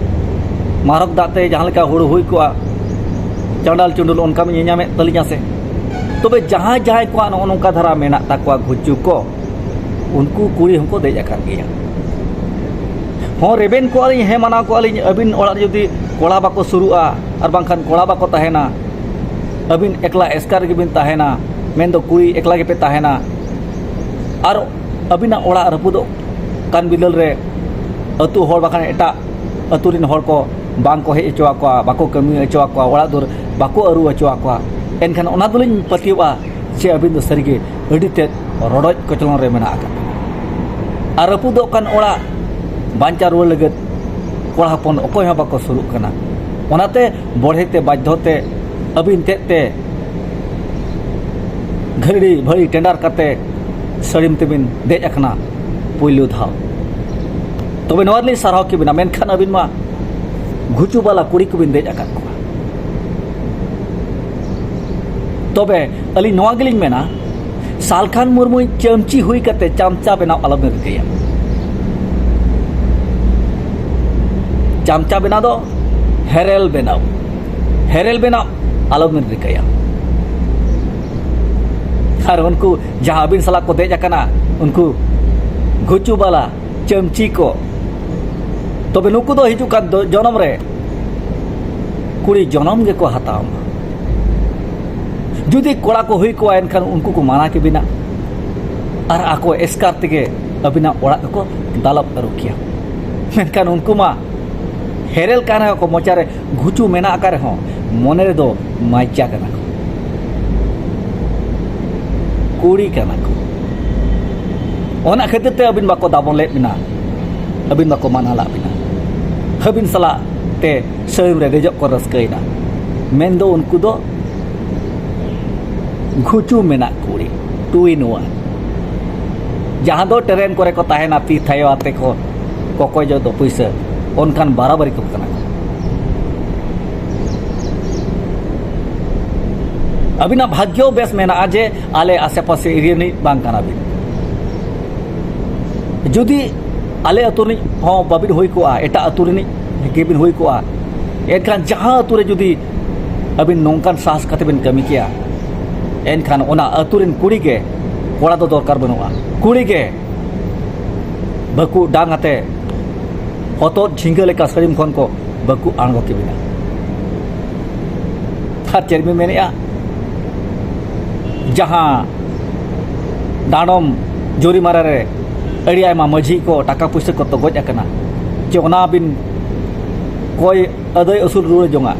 ᱢᱟᱨᱚᱠ ᱫᱟᱜ ᱛᱮ ᱡᱟᱦᱟᱸ ᱞᱮᱠᱟ ᱦᱩᱲᱩ ᱦᱩᱭ ᱠᱚᱜᱼᱟ, ᱪᱟᱸᱰᱟᱞ ᱪᱩᱸᱰᱩᱞ, ᱚᱱᱠᱟ ᱵᱤᱱ ᱧᱮᱧᱟᱢᱮᱫ ᱛᱟᱹᱞᱤᱧᱟ ᱥᱮ? ᱛᱚᱵᱮ ᱡᱟᱦᱟᱸᱭ ᱡᱟᱦᱟᱸᱭ ᱠᱚᱣᱟᱜ ᱱᱚᱜᱼᱚ ᱱᱚᱝᱠᱟ ᱫᱷᱟᱨᱟ ᱢᱮᱱᱟᱜ ᱛᱟᱠᱚᱣᱟ ᱜᱷᱩᱪᱩ ᱠᱚ, ᱩᱱᱠᱩ ᱠᱩᱲᱤ ᱦᱚᱸᱠᱚ ᱫᱮᱡ ᱟᱠᱟᱱ ᱜᱮᱭᱟ᱾ ᱦᱚᱸ, ᱨᱮᱵᱮᱱ ᱠᱚᱣᱟ ᱞᱤᱧ, ᱦᱮᱸ, ᱢᱟᱱᱟᱣ ᱠᱚᱣᱟ ᱞᱤᱧ, ᱟᱹᱵᱤᱱ ᱚᱲᱟᱜ ᱨᱮ ᱡᱩᱫᱤ ᱠᱚᱲᱟ ᱵᱟᱠᱚ ᱥᱩᱨᱩᱜᱼᱟ ᱟᱨ ᱵᱟᱝᱠᱷᱟᱱ ᱠᱚᱲᱟ ᱵᱟᱠᱚ ᱛᱟᱦᱮᱱᱟ, ᱟᱹᱵᱤᱱ ᱮᱠᱞᱟ ᱮᱥᱠᱟᱨ ᱨᱮᱜᱮ ᱵᱤᱱ ᱛᱟᱦᱮᱱᱟ, ᱢᱮᱱᱫᱚ ᱠᱩᱲᱤ ᱮᱠᱞᱟ ᱜᱮᱯᱮ ᱛᱟᱦᱮᱱᱟ, ᱟᱨ ᱟᱹᱵᱤᱱᱟᱜ ᱚᱲᱟᱜ ᱨᱟᱹᱯᱩᱫᱚᱜ ᱠᱟᱱ ᱵᱤᱫᱟᱹᱞ ᱨᱮ ᱟᱹᱛᱩ ᱦᱚᱲ ᱵᱟᱠᱷᱟᱱ ᱮᱴᱟᱜ ᱟᱹᱛᱩ ᱨᱮᱱ ᱦᱚᱲ ᱠᱚ ᱵᱟᱝ ᱠᱚ ᱦᱮᱡ ᱦᱚᱪᱚ ᱟᱠᱚᱣᱟ, ᱵᱟᱠᱚ ᱠᱟᱹᱢᱤ ᱦᱚᱪᱚ ᱟᱠᱚᱣᱟ, ᱚᱲᱟᱜ ᱫᱩᱣᱟᱹᱨ ᱵᱟᱠᱚ ᱟᱹᱨᱩ ᱦᱚᱪᱚ ᱟᱠᱚᱣᱟ, ᱮᱱᱠᱷᱟᱱ ᱚᱱᱟ ᱫᱚᱞᱤᱧ ᱯᱟᱹᱛᱭᱟᱹᱣᱟ ᱥᱮ ᱟᱹᱵᱤᱱ ᱫᱚ ᱥᱟᱹᱨᱤᱜᱮ ᱟᱹᱰᱤ ᱛᱮᱫ ᱨᱚᱰᱚᱡ ᱠᱚᱪᱞᱚᱱ ᱨᱮ ᱢᱮᱱᱟᱜ ᱟᱠᱟᱫ ᱵᱤᱱᱟ᱾ ᱟᱨ ᱨᱟᱹᱯᱩᱫᱚᱜ ᱠᱟᱱ ᱚᱲᱟᱜ ᱵᱟᱧᱪᱟᱣ ᱨᱩᱣᱟᱹᱲ ᱞᱟᱹᱜᱤᱫ ᱠᱚᱲᱟ ᱦᱚᱯᱚᱱ ᱚᱠᱚᱭ ᱦᱚᱸ ᱵᱟᱠᱚ ᱥᱩᱨᱩᱜ ᱠᱟᱱᱟ᱾ ᱚᱱᱟᱛᱮ ᱵᱚᱲᱦᱮ ᱛᱮ ᱵᱟᱫᱽᱫᱷᱚ ᱛᱮ ᱟᱹᱵᱤᱱ ᱛᱮᱫ ᱛᱮ ᱜᱷᱟᱹᱲᱤ ᱵᱷᱟᱹᱲᱤ ᱴᱮᱸᱰᱟᱨ ᱠᱟᱛᱮ ᱥᱟᱹᱲᱤᱢ ᱛᱮᱵᱤᱱ ᱫᱮᱡ ᱟᱠᱟᱱᱟ ᱯᱩᱭᱞᱩ ᱫᱷᱟᱣ᱾ ᱛᱚᱵᱮ ᱱᱚᱣᱟ ᱨᱮᱞᱤᱧ ᱥᱟᱨᱦᱟᱣ ᱠᱮᱵᱤᱱᱟ, ᱢᱮᱱᱠᱷᱟᱱ ᱟᱹᱵᱤᱱ ᱢᱟ ᱜᱷᱩᱪᱩ ᱵᱟᱞᱟ ᱠᱩᱲᱤ ᱠᱚᱵᱤᱱ ᱫᱮᱡ ᱟᱠᱟᱫ ᱠᱚᱣᱟ᱾ ᱛᱚᱵᱮ ᱟᱹᱞᱤᱧ ᱱᱚᱣᱟ ᱜᱮᱞᱤᱧ ᱢᱮᱱᱟ, ᱥᱟᱞᱠᱷᱟᱱ ᱢᱩᱨᱢᱩᱭ ᱪᱟᱹᱢᱪᱤ ᱦᱩᱭ ᱠᱟᱛᱮ ᱪᱟᱢᱪᱟ ᱵᱮᱱᱟᱣ ᱟᱞᱚᱵᱤᱱ ᱨᱤᱠᱟᱹᱭᱟ᱾ ᱪᱟᱢᱪᱟ ᱵᱮᱱᱟᱣ ᱫᱚ ᱦᱮᱨᱮᱞ ᱵᱮᱱᱟᱣ, ᱦᱮᱨᱮᱞ ᱵᱮᱱᱟᱣ ᱟᱞᱚᱵᱤᱱ ᱨᱤᱠᱟᱹᱭᱟ᱾ ᱟᱨ ᱩᱱᱠᱩ ᱡᱟᱦᱟᱸ ᱟᱹᱵᱤᱱ ᱥᱟᱞᱟᱜ ᱠᱚ ᱫᱮᱡ ᱟᱠᱟᱱᱟ, ᱩᱱᱠᱩ ᱜᱷᱩᱪᱩ ᱵᱟᱞᱟ ᱪᱟᱹᱢᱪᱤ ᱠᱚ, ᱛᱚᱵᱮ ᱱᱩᱠᱩ ᱫᱚ ᱦᱤᱡᱩᱜ ᱠᱟᱱ ᱫᱚ-, ᱡᱚᱱᱚᱢ ᱨᱮ ᱠᱩᱲᱤ ᱡᱚᱱᱚᱢ ᱜᱮᱠᱚ ᱦᱟᱛᱟᱣ ᱢᱟ᱾ ᱡᱩᱫᱤ ᱠᱚᱲᱟ ᱠᱚ ᱦᱩᱭ ᱠᱚᱜᱼᱟ, ᱮᱱᱠᱷᱟᱱ ᱩᱱᱠᱩ ᱠᱚ ᱢᱟᱱᱟ ᱠᱮᱵᱤᱱᱟ ᱟᱨ ᱟᱠᱚ ᱮᱥᱠᱟᱨ ᱛᱮᱜᱮ ᱟᱹᱵᱤᱱᱟᱜ ᱚᱲᱟᱜ ᱫᱚᱠᱚ ᱫᱟᱞᱚᱵ ᱟᱹᱨᱩ ᱠᱮᱭᱟ᱾ ᱢᱮᱱᱠᱷᱟᱱ ᱩᱱᱠᱩ ᱢᱟ ᱦᱮᱨᱮᱞ ᱠᱟᱱ ᱨᱮᱦᱚᱸ ᱠᱚ, ᱢᱚᱪᱟ ᱨᱮ ᱜᱷᱩᱪᱩ ᱢᱮᱱᱟᱜ ᱟᱠᱟᱫ ᱨᱮᱦᱚᱸ, ᱢᱚᱱᱮ ᱨᱮᱫᱚ ᱢᱟᱭᱪᱟ ᱠᱟᱱᱟ ᱠᱚ, ᱠᱩᱲᱤ ᱠᱟᱱᱟ ᱠᱚ᱾ ᱚᱱᱟ ᱠᱷᱟᱹᱛᱤᱨ ᱛᱮ ᱟᱹᱵᱤᱱ ᱵᱟᱠᱚ ᱫᱟᱵᱚᱱ ᱞᱮᱫ ᱵᱤᱱᱟ, ᱟᱹᱵᱤᱱ ᱵᱟᱠᱚ ᱢᱟᱱᱟ ᱞᱟᱜ ᱵᱤᱱᱟ᱾ ᱟᱹᱵᱤᱱ ᱥᱟᱞᱟᱜ ᱛᱮ ᱥᱟᱹᱲᱤᱢ ᱨᱮ ᱫᱮᱡᱚᱜ ᱠᱚ ᱨᱟᱹᱥᱠᱟᱹᱭᱮᱱᱟ᱾ ᱢᱮᱱᱫᱚ ᱩᱱᱠᱩ ᱫᱚ ᱜᱷᱩᱪᱩ ᱢᱮᱱᱟᱜ ᱠᱩᱲᱤ, two in one᱾ ᱡᱟᱦᱟᱸ ᱫᱚ ᱴᱨᱮᱱ ᱠᱚᱨᱮ ᱠᱚ ᱛᱟᱦᱮᱱᱟ, ᱛᱤ ᱛᱷᱟᱭᱚ ᱟᱛᱮ ᱠᱚ ᱠᱚᱠᱚᱭ ᱡᱚᱜ ᱫᱚ ᱯᱩᱭᱥᱟᱹ, ᱚᱱᱠᱟᱱ ᱵᱟᱨᱟᱵᱟᱨᱤ ᱠᱚ ᱠᱟᱱᱟ ᱠᱚ᱾ ᱟᱹᱵᱤᱱᱟᱜ ᱵᱷᱟᱜᱽᱭᱚ ᱵᱮᱥ ᱢᱮᱱᱟᱜᱼᱟ ᱡᱮ ᱟᱞᱮ ᱟᱥᱮ ᱯᱟᱥᱮ ᱮᱨᱤᱭᱟ ᱨᱤᱱᱤᱡ ᱵᱟᱝ ᱠᱟᱱᱟ ᱵᱤᱱ᱾ ᱡᱩᱫᱤ ᱟᱞᱮ ᱟᱹᱛᱩ ᱨᱤᱱᱤᱡ ᱦᱚᱸ ᱵᱟᱵᱤᱱ ᱦᱩᱭ ᱠᱚᱜᱼᱟ, ᱮᱴᱟᱜ ᱟᱹᱛᱩ ᱨᱤᱱᱤᱡ ᱜᱮᱵᱤᱱ ᱦᱩᱭ ᱠᱚᱜᱼᱟ, ᱮᱱᱠᱷᱟᱱ ᱡᱟᱦᱟᱸ ᱟᱹᱛᱩ ᱨᱮ ᱡᱩᱫᱤ ᱟᱹᱵᱤᱱ ᱱᱚᱝᱠᱟᱱ ᱥᱟᱦᱥ ᱠᱟᱛᱮ ᱵᱤᱱ ᱠᱟᱹᱢᱤ ᱠᱮᱭᱟ, ᱮᱱᱠᱷᱟᱱ ᱚᱱᱟ ᱟᱹᱛᱩ ᱨᱤᱱ ᱠᱩᱲᱤ ᱜᱮ, ᱠᱚᱲᱟ ᱫᱚ ᱫᱚᱨᱠᱟᱨ ᱵᱟᱹᱱᱩᱜᱼᱟ, ᱠᱩᱲᱤ ᱜᱮ ᱵᱟᱹᱠᱩ ᱰᱟᱝ ᱟᱛᱮ ᱦᱚᱛᱚᱫ ᱡᱷᱤᱸᱜᱟᱹ ᱞᱮᱠᱟ ᱥᱟᱹᱲᱤᱢ ᱠᱷᱚᱱ ᱠᱚ ᱵᱟᱹᱠᱩ ᱟᱬᱜᱚ ᱠᱮᱵᱤᱱᱟ᱾ ᱟᱨ ᱪᱮᱫ ᱵᱤᱱ ᱢᱮᱱᱮᱫᱼᱟ? ᱡᱟᱦᱟᱸ ᱰᱟᱸᱰᱚᱢ ᱡᱩᱨᱤᱢᱟᱨᱟ ᱨᱮ ᱟᱹᱰᱤ ᱟᱭᱢᱟ ᱢᱟᱹᱡᱷᱤ ᱠᱚ ᱴᱟᱠᱟ ᱯᱩᱭᱥᱟᱹ ᱠᱚ ᱛᱚᱜᱚᱡ ᱟᱠᱟᱱᱟ, ᱡᱮ ᱚᱱᱟ ᱵᱤᱱ ᱠᱚᱭ ᱟᱹᱫᱟᱹᱭ ᱟᱹᱥᱩᱞ ᱨᱩᱣᱟᱹᱲ ᱡᱚᱝᱟ,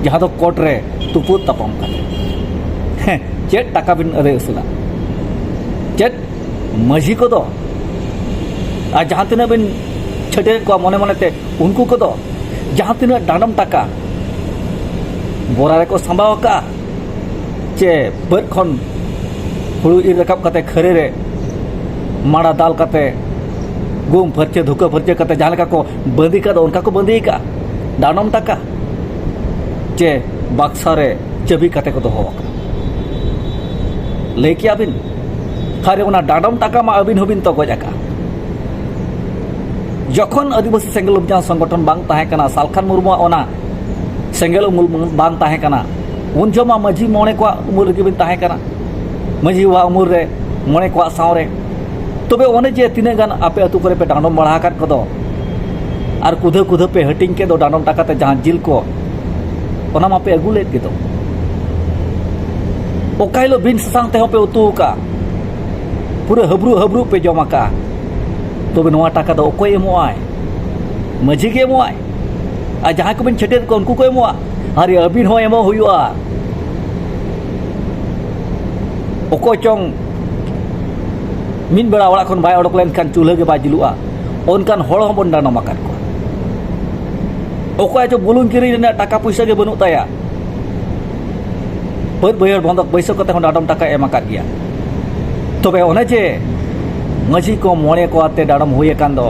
ᱡᱟᱦᱟᱸ ᱫᱚ ᱠᱳᱨᱴ ᱨᱮ ᱛᱩᱯᱩᱫ ᱛᱟᱯᱟᱢ ᱠᱟᱛᱮ᱾ ᱦᱮᱸ, ᱪᱮᱫ ᱴᱟᱠᱟ ᱵᱤᱱ ᱟᱹᱫᱟᱹᱭ ᱟᱹᱥᱩᱞᱟ? ᱪᱮᱫ ᱢᱟᱹᱡᱷᱤ ᱠᱚᱫᱚ ᱟᱨ ᱡᱟᱦᱟᱸ ᱛᱤᱱᱟᱹᱜ ᱵᱤᱱ ᱪᱷᱟᱹᱴᱭᱟᱹᱨᱮᱫ ᱠᱚᱣᱟ ᱢᱚᱱᱮ ᱢᱚᱱᱮᱛᱮ, ᱩᱱᱠᱩ ᱠᱚᱫᱚ ᱡᱟᱦᱟᱸ ᱛᱤᱱᱟᱹᱜ ᱰᱟᱸᱰᱚᱢ ᱴᱟᱠᱟ ᱵᱚᱨᱟ ᱨᱮᱠᱚ ᱥᱟᱢᱵᱟᱣ ᱟᱠᱟᱫᱼᱟ, ᱪᱮ ᱵᱟᱹᱫᱽ ᱠᱷᱚᱱ ᱦᱩᱲᱩ ᱤᱨ ᱨᱟᱠᱟᱵ ᱠᱟᱛᱮ ᱠᱷᱟᱹᱨᱟᱹᱭ ᱨᱮ ᱢᱟᱲᱟ ᱫᱟᱞ ᱠᱟᱛᱮ ᱜᱩᱢ ᱯᱷᱟᱹᱨᱪᱟᱹ ᱫᱷᱩᱠᱟᱹ ᱯᱷᱟᱹᱨᱪᱟᱹ ᱠᱟᱛᱮ ᱡᱟᱦᱟᱸ ᱞᱮᱠᱟ ᱠᱚ ᱵᱟᱸᱫᱤ ᱠᱟᱫ ᱫᱚ, ᱚᱱᱠᱟ ᱠᱚ ᱵᱟᱸᱫᱤ ᱟᱠᱟᱫᱼᱟ ᱰᱟᱸᱰᱚᱢ ᱴᱟᱠᱟ, ᱪᱮ ᱵᱟᱠᱥᱟ ᱨᱮ ᱪᱟᱹᱵᱤ ᱠᱟᱛᱮ ᱠᱚ ᱫᱚᱦᱚ ᱟᱠᱟᱫᱼᱟ? ᱞᱟᱹᱭ ᱠᱮᱭᱟ ᱵᱤᱱ? ᱟᱨ ᱚᱱᱟ ᱰᱟᱸᱰᱚᱢ ᱴᱟᱠᱟ ᱢᱟ ᱟᱹᱵᱤᱱ ᱦᱚᱸᱵᱤᱱ ᱛᱚᱜᱚᱡ ᱟᱠᱟᱫᱼᱟ᱾ ᱡᱚᱠᱷᱚᱱ ᱟᱹᱫᱤᱵᱟᱹᱥᱤ ᱥᱮᱸᱜᱮᱞ ᱚᱵᱷᱤᱡᱟᱱ ᱥᱚᱝᱜᱚᱴᱷᱚᱱ ᱵᱟᱝ ᱛᱟᱦᱮᱸ ᱠᱟᱱᱟ, ᱥᱟᱞᱠᱷᱟᱱ ᱢᱩᱨᱢᱩᱣᱟᱜ ᱚᱱᱟ ᱥᱮᱸᱜᱮᱞ ᱩᱢᱩᱞ ᱵᱟᱝ ᱛᱟᱦᱮᱸ ᱠᱟᱱᱟ, ᱩᱱ ᱡᱚᱦᱚᱜ ᱢᱟ ᱢᱟᱹᱡᱷᱤ ᱢᱚᱬᱮ ᱠᱚᱣᱟᱜ ᱩᱢᱩᱞ ᱨᱮᱜᱮ ᱵᱤᱱ ᱛᱟᱦᱮᱸ ᱠᱟᱱᱟ, ᱢᱟᱹᱡᱷᱤ ᱵᱟᱵᱟ ᱩᱢᱩᱞ ᱨᱮ, ᱢᱚᱬᱮ ᱠᱚᱣᱟᱜ ᱥᱟᱶ ᱨᱮ᱾ ᱛᱚᱵᱮ ᱚᱱᱮ ᱡᱮ ᱛᱤᱱᱟᱹᱜ ᱜᱟᱱ ᱟᱯᱮ ᱟᱹᱛᱩ ᱠᱚᱨᱮ ᱯᱮ ᱰᱟᱸᱰᱚᱢ ᱵᱟᱲᱟ ᱟᱠᱟᱫ ᱠᱚᱫᱚ, ᱟᱨ ᱠᱩᱫᱷᱟᱹ ᱠᱩᱫᱷᱟᱹ ᱯᱮ ᱦᱟᱹᱴᱤᱧ ᱠᱮᱫ ᱫᱚ ᱰᱟᱸᱰᱚᱢ ᱴᱟᱠᱟ ᱛᱮ ᱡᱟᱦᱟᱸ ᱡᱤᱞ ᱠᱚ, ᱚᱱᱟ ᱢᱟᱯᱮ ᱟᱹᱜᱩ ᱞᱮᱫ ᱜᱮᱫᱚ᱾ ᱚᱠᱟ ᱦᱤᱞᱳᱜ ᱵᱤᱱ ᱥᱟᱥᱟᱝ ᱛᱮᱦᱚᱸ ᱯᱮ ᱩᱛᱩ ᱟᱠᱟᱫᱼᱟ, ᱯᱩᱨᱟᱹ ᱦᱟᱹᱵᱽᱨᱩᱜ ᱦᱟᱹᱵᱽᱨᱩᱜ ᱯᱮ ᱡᱚᱢ ᱟᱠᱟᱫᱼᱟ᱾ ᱛᱚᱵᱮ ᱱᱚᱣᱟ ᱴᱟᱠᱟ ᱫᱚ ᱚᱠᱚᱭ ᱮᱢᱚᱜᱼᱟᱭ? ᱢᱟᱹᱡᱷᱤ ᱜᱮ ᱮᱢᱚᱜᱼᱟᱭ᱾ ᱟᱨ ᱡᱟᱦᱟᱸᱭ ᱠᱚᱵᱤᱱ ᱪᱷᱟᱹᱴᱭᱟᱹᱨ ᱠᱚᱣᱟ, ᱩᱱᱠᱩ ᱠᱚ ᱮᱢᱚᱜᱼᱟ᱾ ᱟᱨ ᱟᱹᱵᱤᱱ ᱦᱚᱸ ᱮᱢᱚᱜ ᱦᱩᱭᱩᱜᱼᱟ᱾ ᱚᱠᱚᱭ ᱪᱚᱝ ᱢᱤᱫ ᱵᱮᱲᱟ ᱚᱲᱟᱜ ᱠᱷᱚᱱ ᱵᱟᱭ ᱚᱰᱚᱠ ᱞᱮᱱᱠᱷᱟᱱ ᱪᱩᱞᱦᱟᱹ ᱜᱮ ᱵᱟᱭ ᱡᱩᱞᱩᱜᱼᱟ, ᱚᱱᱠᱟᱱ ᱦᱚᱲ ᱦᱚᱸᱵᱚᱱ ᱰᱟᱸᱰᱚᱢ ᱟᱠᱟᱫ ᱠᱚᱣᱟ᱾ ᱚᱠᱚᱭ ᱪᱚ ᱵᱩᱞᱩᱝ ᱠᱤᱨᱤᱧ ᱨᱮᱱᱟᱜ ᱴᱟᱠᱟ ᱯᱩᱭᱥᱟᱹ ᱜᱮ ᱵᱟᱹᱱᱩᱜ ᱛᱟᱭᱟ, ᱵᱟᱹᱫᱽ ᱵᱟᱹᱭᱦᱟᱹᱲ ᱵᱚᱱᱫᱚᱠ ᱵᱟᱹᱭᱥᱟᱹᱣ ᱠᱟᱛᱮ ᱦᱚᱸ ᱰᱟᱸᱰᱚᱢ ᱴᱟᱠᱟᱭ ᱮᱢ ᱟᱠᱟᱫ ᱜᱮᱭᱟ᱾ ᱛᱚᱵᱮ ᱚᱱᱮ ᱡᱮ ᱢᱟᱹᱡᱷᱤ ᱠᱚ ᱢᱚᱬᱮ ᱠᱚ ᱟᱛᱮ ᱰᱟᱸᱰᱚᱢ ᱦᱩᱭ ᱟᱠᱟᱱ ᱫᱚ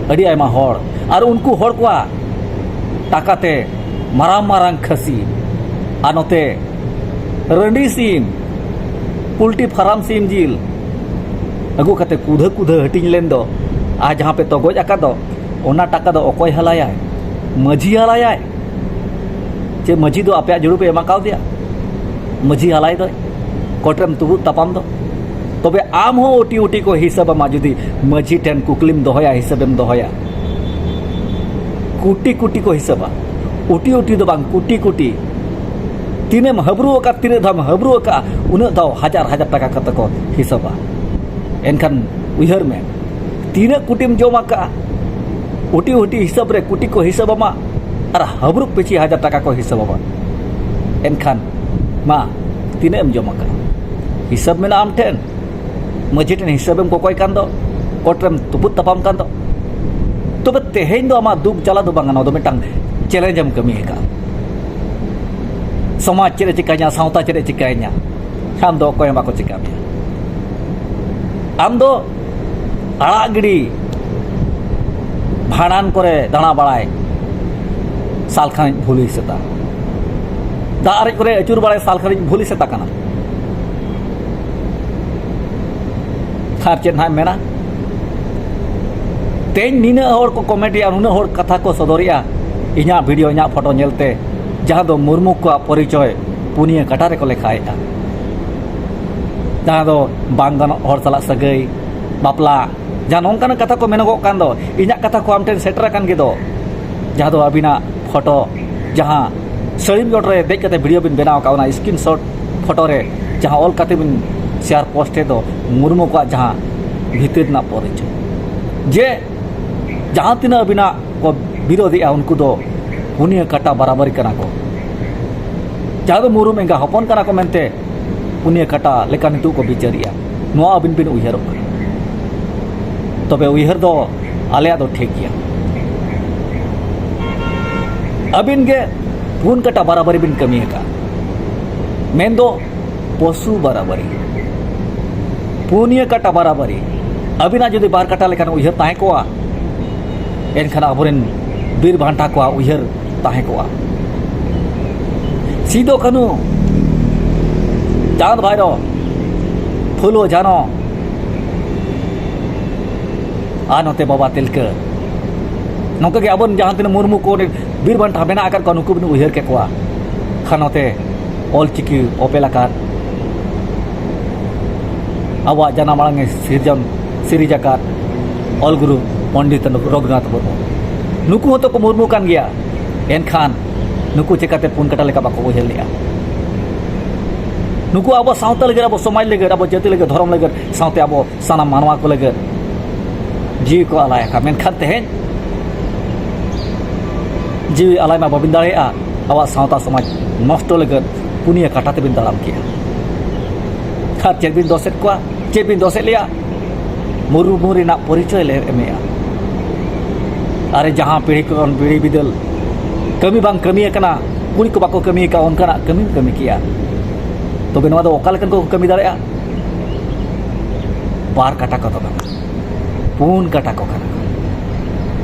ᱟᱹᱰᱤ ᱟᱭᱢᱟ ᱦᱚᱲ, ᱟᱨ ᱩᱱᱠᱩ ᱦᱚᱲ ᱠᱚᱣᱟᱜ ᱴᱟᱠᱟᱛᱮ ᱢᱟᱨᱟᱝ ᱢᱟᱨᱟᱝ ᱠᱷᱟᱹᱥᱤ ᱟᱨ ᱱᱚᱛᱮ ᱨᱟᱺᱰᱤ ᱥᱤᱢ, ᱯᱳᱞᱴᱤ ᱯᱷᱟᱨᱟᱢ ᱥᱤᱢ ᱡᱤᱞ ᱟᱹᱜᱩ ᱠᱟᱛᱮ ᱠᱩᱫᱷᱟᱹ ᱠᱩᱫᱷᱟᱹ ᱦᱟᱹᱴᱤᱧ ᱞᱮᱱ ᱫᱚ, ᱟᱨ ᱡᱟᱦᱟᱸ ᱯᱮ ᱛᱚᱜᱚᱡ ᱟᱠᱟᱫ ᱫᱚ, ᱚᱱᱟ ᱴᱟᱠᱟ ᱫᱚ ᱚᱠᱚᱭ ᱦᱟᱞᱟᱭᱟᱭ? ᱢᱟᱹᱡᱷᱤ ᱦᱟᱞᱟᱭᱟᱭ᱾ ᱪᱮ ᱢᱟᱹᱡᱷᱤ ᱫᱚ ᱟᱯᱮᱭᱟᱜ ᱡᱩᱲᱩ ᱯᱮ ᱮᱢᱟ ᱠᱟᱣᱫᱮᱭᱟ? ᱢᱟᱹᱡᱷᱤ ᱦᱟᱞᱟᱭ ᱫᱚᱭ, ᱠᱳᱴ ᱨᱮᱢ ᱛᱩᱵᱩᱫ ᱛᱟᱯᱟᱢ ᱫᱚ᱾ ᱛᱚᱵᱮ ᱟᱢ ᱦᱚᱸ ᱩᱴᱤ ᱩᱴᱤ ᱠᱚ ᱦᱤᱥᱟᱹᱵ ᱟᱢᱟ, ᱡᱩᱫᱤ ᱢᱟᱹᱡᱷᱤ ᱴᱷᱮᱱ ᱠᱩᱠᱞᱤᱢ ᱫᱚᱦᱚᱭᱟ, ᱦᱤᱥᱟᱹᱵᱮᱢ ᱫᱚᱦᱚᱭᱟ᱾ ᱠᱩᱴᱤ ᱠᱩᱴᱤ ᱠᱚ ᱦᱤᱥᱟᱹᱵᱟ᱾ ᱩᱴᱤ ᱩᱴᱤ ᱫᱚ ᱵᱟᱝ, ᱠᱩᱴᱤ ᱠᱩᱴᱤ᱾ ᱛᱤᱱᱟᱹᱜ ᱮᱢ ᱦᱟᱹᱵᱨᱩ ᱟᱠᱟᱫ, ᱛᱤᱱᱟᱹᱜ ᱫᱷᱟᱣ ᱮᱢ ᱦᱟᱹᱵᱨᱩ ᱟᱠᱟᱫᱼᱟ, ᱩᱱᱟᱹᱜ ᱫᱷᱟᱣ ᱦᱟᱡᱟᱨ ᱦᱟᱡᱟᱨ ᱴᱟᱠᱟ ᱠᱟᱛᱮ ᱠᱚ ᱦᱤᱥᱟᱹᱵᱟ᱾ ᱮᱱᱠᱷᱟᱱ ᱩᱭᱦᱟᱹᱨ ᱢᱮ, ᱛᱤᱱᱟᱹᱜ ᱠᱩᱴᱤᱢ ᱡᱚᱢ ᱟᱠᱟᱫᱼᱟ, ᱩᱴᱤ ᱩᱴᱤ ᱦᱤᱥᱟᱹᱵ ᱨᱮ ᱠᱩᱴᱤ ᱠᱚ ᱦᱤᱥᱟᱹᱵ ᱟᱢᱟ ᱟᱨ ᱦᱟᱹᱵᱨᱩ ᱯᱤᱪᱷᱤ ᱦᱟᱡᱟᱨ ᱴᱟᱠᱟ ᱠᱚ ᱦᱤᱥᱟᱹᱵ ᱟᱢᱟ᱾ ᱮᱱᱠᱷᱟᱱ ᱢᱟ, ᱛᱤᱱᱟᱹᱜ ᱮᱢ ᱡᱚᱢ ᱟᱠᱟᱫᱼᱟ? ᱦᱤᱥᱟᱹᱵ ᱢᱮᱱᱟᱜᱼᱟ ᱟᱢ ᱴᱷᱮᱱ? ᱢᱟᱹᱡᱷᱤ ᱴᱷᱮᱱ ᱦᱤᱥᱟᱹᱵ ᱮᱢ ᱠᱚᱠᱚᱭ ᱠᱟᱱ ᱫᱚ, ᱠᱳᱨᱴ ᱨᱮᱢ ᱛᱩᱯᱩᱫ ᱛᱟᱯᱟᱢ ᱠᱟᱱ ᱫᱚ᱾ ᱛᱚᱵᱮ ᱛᱮᱦᱮᱧ ᱫᱚ ᱟᱢᱟᱜ ᱫᱩᱠ ᱡᱟᱞᱟ ᱫᱚ ᱵᱟᱝ, ᱱᱚᱣᱟ ᱫᱚ ᱢᱤᱫᱴᱟᱝ ᱪᱮᱞᱮᱧᱡᱽ ᱮᱢ ᱠᱟᱹᱢᱤ ᱟᱠᱟᱫᱼᱟ᱾ ᱥᱚᱢᱟᱡᱽ ᱪᱮᱫ ᱮ ᱪᱤᱠᱟᱹᱧᱟ, ᱥᱟᱶᱛᱟ ᱪᱮᱫ ᱮ ᱪᱤᱠᱟᱹᱧᱟ, ᱟᱢ ᱫᱚ ᱚᱠᱚᱭ ᱦᱚᱸ ᱵᱟᱠᱚ ᱪᱤᱠᱟᱹ ᱢᱮᱭᱟ᱾ ᱟᱢ ᱫᱚ ᱟᱲᱟᱜ ᱜᱤᱰᱤ, ᱵᱷᱟᱸᱰᱟᱱ ᱠᱚᱨᱮ ᱫᱟᱬᱟ ᱵᱟᱲᱟᱭ, ᱥᱟᱞ ᱠᱷᱟᱱᱤᱡ ᱵᱷᱩᱞᱤ ᱥᱮᱛᱟ᱾ ᱫᱟᱜ ᱟᱨᱮᱡ ᱠᱚᱨᱮ ᱟᱹᱪᱩᱨ ᱵᱟᱲᱟᱭ, ᱥᱟᱞ ᱠᱷᱟᱱᱤᱡ ᱵᱷᱩᱞᱤ ᱥᱮᱛᱟ ᱠᱟᱱᱟ᱾ ᱟᱨ ᱪᱮᱫ ᱱᱟᱦᱟᱜ ᱮᱢ ᱢᱮᱱᱟ? ᱛᱮᱦᱮᱧ ᱱᱤᱱᱟᱹᱜ ᱦᱚᱲ ᱠᱚ ᱠᱚᱢᱮᱱᱴ ᱮᱜᱼᱟ, ᱱᱩᱱᱟᱹᱜ ᱦᱚᱲ ᱠᱟᱛᱷᱟ ᱠᱚ ᱥᱚᱫᱚᱨᱮᱜᱼᱟ, ᱤᱧᱟᱹᱜ ᱵᱷᱤᱰᱤᱭᱳ, ᱤᱧᱟᱹᱜ ᱯᱷᱳᱴᱳ ᱧᱮᱞᱛᱮ, ᱡᱟᱦᱟᱸ ᱫᱚ ᱢᱩᱨᱢᱩ ᱠᱚᱣᱟᱜ ᱯᱚᱨᱤᱪᱚᱭ ᱯᱩᱱᱭᱟᱹ ᱠᱟᱴᱟ ᱨᱮᱠᱚ ᱞᱮᱠᱷᱟᱭᱮᱫᱼᱟ, ᱡᱟᱦᱟᱸ ᱫᱚ ᱵᱟᱝ ᱜᱟᱱᱚᱜ ᱦᱚᱲ ᱥᱟᱞᱟᱜ ᱥᱟᱹᱜᱟᱹᱭ, ᱵᱟᱯᱞᱟ, ᱡᱟᱦᱟᱸ ᱱᱚᱝᱠᱟᱱᱟᱜ ᱠᱟᱛᱷᱟ ᱠᱚ ᱢᱮᱱᱚᱜᱚᱜ ᱠᱟᱱ ᱫᱚ, ᱤᱧᱟᱹᱜ ᱠᱟᱛᱷᱟ ᱠᱚ ᱟᱢ ᱴᱷᱮᱱ ᱥᱮᱴᱮᱨ ᱟᱠᱟᱱ ᱜᱮᱫᱚ᱾ ᱡᱟᱦᱟᱸ ᱫᱚ ᱟᱹᱵᱤᱱᱟᱜ ᱯᱷᱳᱴᱳ, ᱡᱟᱦᱟᱸ ᱥᱟᱹᱲᱤᱢ ᱪᱚᱴ ᱨᱮ ᱫᱮᱡ ᱠᱟᱛᱮ ᱵᱷᱤᱰᱤᱭᱳ ᱵᱤᱱ ᱵᱮᱱᱟᱣ ᱟᱠᱟᱫ, ᱚᱱᱟ ᱥᱠᱨᱤᱱ ᱥᱚᱴ ᱯᱷᱳᱴᱳ ᱨᱮ ᱡᱟᱦᱟᱸ ᱚᱞ ᱠᱟᱛᱮ ᱵᱤᱱ ᱥᱮᱭᱟᱨ ᱯᱳᱥᱴ ᱮᱫ ᱫᱚ, ᱢᱩᱨᱢᱩ ᱠᱚᱣᱟᱜ ᱡᱟᱦᱟᱸ ᱵᱷᱤᱛᱤᱨ ᱨᱮᱱᱟᱜ ᱯᱚᱨᱤᱪᱚᱭ, ᱡᱮ ᱡᱟᱦᱟᱸ ᱛᱤᱱᱟᱹᱜ ᱟᱹᱵᱤᱱᱟᱜ ᱠᱚ ᱵᱤᱨᱳᱫᱷᱮᱜᱼᱟ, ᱩᱱᱠᱩ ᱫᱚ ᱯᱩᱱᱭᱟᱹ ᱠᱟᱴᱟ ᱵᱟᱨᱟᱵᱟᱨᱤ ᱠᱟᱱᱟ ᱠᱚ, ᱡᱟᱦᱟᱸ ᱫᱚ ᱢᱩᱨᱢᱩ ᱮᱸᱜᱟ ᱦᱚᱯᱚᱱ ᱠᱟᱱᱟ ᱠᱚ ᱢᱮᱱᱛᱮ ᱯᱩᱱᱭᱟᱹ ᱠᱟᱴᱟ ᱞᱮᱠᱟ ᱱᱤᱛᱚᱜ ᱠᱚ ᱵᱤᱪᱟᱹᱨᱮᱜᱼᱟ᱾ ᱱᱚᱣᱟ ᱟᱹᱵᱤᱱ ᱵᱤᱱ ᱩᱭᱦᱟᱹᱨᱚᱜ ᱠᱟᱱᱟ, ᱛᱚᱵᱮ ᱩᱭᱦᱟᱹᱨ ᱫᱚ ᱟᱞᱮᱭᱟᱜ ᱫᱚ ᱴᱷᱤᱠ ᱜᱮᱭᱟ᱾ ᱟᱹᱵᱤᱱ ᱜᱮ ᱯᱩᱱ ᱠᱟᱴᱟ ᱵᱟᱨᱟᱵᱟᱨᱤ ᱵᱤᱱ ᱠᱟᱹᱢᱤ ᱟᱠᱟᱫᱼᱟ, ᱢᱮᱱᱫᱚ ᱯᱚᱥᱩ ᱵᱟᱨᱟᱵᱟᱨᱤ, ᱯᱩᱱᱭᱟᱹ ᱠᱟᱴᱟ ᱵᱟᱨᱟᱵᱟᱨᱤ᱾ ᱟᱹᱵᱤᱱᱟᱜ ᱡᱩᱫᱤ ᱵᱟᱨ ᱠᱟᱴᱟ ᱞᱮᱠᱟᱱ ᱩᱭᱦᱟᱹᱨ ᱛᱟᱦᱮᱸ ᱠᱚᱜᱼᱟ, ᱮᱱᱠᱷᱟᱱ ᱟᱵᱚᱨᱮᱱ ᱵᱤᱨ ᱵᱟᱱᱴᱟ ᱠᱚᱣᱟᱜ ᱩᱭᱦᱟᱹᱨ ᱛᱟᱦᱮᱸ ᱠᱚᱜᱼᱟ᱾ ᱥᱤᱫᱚ ᱠᱟᱹᱱᱦᱩ, ᱪᱟᱸᱫᱽ ᱵᱷᱟᱭᱨᱚ, ᱯᱷᱩᱞᱳ ᱡᱷᱟᱱᱚ, ᱟᱨ ᱱᱚᱛᱮ ᱵᱟᱵᱟ ᱛᱤᱞᱠᱟᱹ᱾ ᱱᱚᱝᱠᱟ ᱜᱮ ᱟᱵᱚᱨᱮᱱ ᱡᱟᱦᱟᱸ ᱛᱤᱱᱟᱹᱜ ᱢᱩᱨᱢᱩ ᱠᱚ ᱵᱤᱨ ᱵᱟᱱᱴᱟ ᱢᱮᱱᱟᱜ ᱟᱠᱟᱫ ᱠᱚᱣᱟ, ᱱᱩᱠᱩ ᱵᱤᱱ ᱩᱭᱦᱟᱹᱨ ᱠᱮᱠᱚᱣᱟ᱾ ᱠᱷᱟᱱ ᱱᱚᱛᱮ ᱚᱞᱪᱤᱠᱤ ᱚᱯᱮᱞ ᱟᱠᱟᱫ, ᱟᱵᱚᱣᱟᱜ ᱡᱟᱱᱟᱢ ᱟᱲᱟᱝ ᱮ ᱥᱤᱨᱡᱚᱱ ᱥᱤᱨᱤᱡᱽ ᱟᱠᱟᱫ ᱚᱞ ᱜᱩᱨᱩ ᱯᱚᱱᱰᱤᱛ ᱨᱚᱜᱷᱩᱱᱟᱛᱷ ᱢᱩᱨᱢᱩ, ᱱᱩᱠᱩ ᱦᱚᱸᱛᱚ ᱠᱚ ᱢᱩᱨᱢᱩ ᱠᱟᱱ ᱜᱮᱭᱟ᱾ ᱮᱱᱠᱷᱟᱱ ᱱᱩᱠᱩ ᱪᱮᱠᱟᱛᱮ ᱯᱩᱱ ᱠᱟᱴᱟ ᱞᱮᱠᱟ ᱵᱟᱠᱚ ᱩᱭᱦᱟᱹᱨ ᱞᱮᱜᱼᱟ? ᱱᱩᱠᱩ ᱟᱵᱚ ᱥᱟᱶᱛᱟ ᱞᱟᱹᱜᱤᱫ, ᱟᱵᱚ ᱥᱚᱢᱟᱡᱽ ᱞᱟᱹᱜᱤᱫ, ᱟᱵᱚ ᱡᱟᱹᱛᱤ ᱞᱟᱹᱜᱤᱫ, ᱫᱷᱚᱨᱚᱢ ᱞᱟᱹᱜᱤᱫ, ᱥᱟᱶᱛᱮ ᱟᱵᱚ ᱥᱟᱱᱟᱢ ᱢᱟᱱᱣᱟ ᱠᱚ ᱞᱟᱹᱜᱤᱫ ᱡᱤᱣᱤ ᱠᱚ ᱟᱞᱟᱭ ᱟᱠᱟᱫ, ᱢᱮᱱᱠᱷᱟᱱ ᱛᱮᱦᱮᱧ ᱡᱤᱣᱤ ᱟᱞᱟᱭ ᱢᱟ ᱵᱟᱵᱤᱱ ᱫᱟᱲᱮᱭᱟᱜᱼᱟ, ᱟᱵᱚᱣᱟᱜ ᱥᱟᱶᱛᱟ ᱥᱚᱢᱟᱡᱽ ᱱᱚᱥᱴᱚ ᱞᱟᱹᱜᱤᱫ ᱯᱩᱱᱭᱟᱹ ᱠᱟᱴᱟ ᱛᱮᱵᱤᱱ ᱛᱟᱲᱟᱢ ᱠᱮᱜᱼᱟ᱾ ᱟᱨ ᱪᱮᱫ ᱵᱤᱱ ᱫᱚᱥᱮᱫ ᱠᱚᱣᱟ, ᱪᱮᱫ ᱵᱤᱱ ᱫᱚᱥᱮᱫ ᱞᱮᱭᱟ? ᱢᱩᱨᱢᱩ ᱨᱮᱱᱟᱜ ᱯᱚᱨᱤᱪᱚᱭ ᱞᱮ ᱮᱢᱮᱜᱼᱟ᱾ ᱟᱨᱮ, ᱡᱟᱦᱟᱸ ᱯᱤᱲᱦᱤ ᱠᱷᱚᱱ ᱯᱤᱲᱦᱤ ᱵᱤᱫᱟᱹᱞ ᱠᱟᱹᱢᱤ ᱵᱟᱝ ᱠᱟᱹᱢᱤ ᱟᱠᱟᱱᱟ, ᱠᱩᱲᱤ ᱠᱚ ᱵᱟᱠᱚ ᱠᱟᱹᱢᱤ ᱟᱠᱟᱫ, ᱚᱱᱠᱟᱱᱟᱜ ᱠᱟᱹᱢᱤᱢ ᱠᱟᱹᱢᱤ ᱠᱮᱜᱼᱟ᱾ ᱛᱚᱵᱮ ᱱᱚᱣᱟ ᱫᱚ ᱚᱠᱟ ᱞᱮᱠᱟᱱ ᱠᱚ ᱠᱟᱹᱢᱤ ᱫᱟᱲᱮᱭᱟᱜᱼᱟ? ᱵᱟᱨ ᱠᱟᱴᱟ ᱠᱚᱫᱚ ᱵᱟᱝ, ᱯᱩᱱ ᱠᱟᱴᱟ ᱠᱚ ᱠᱟᱱᱟ ᱠᱚ᱾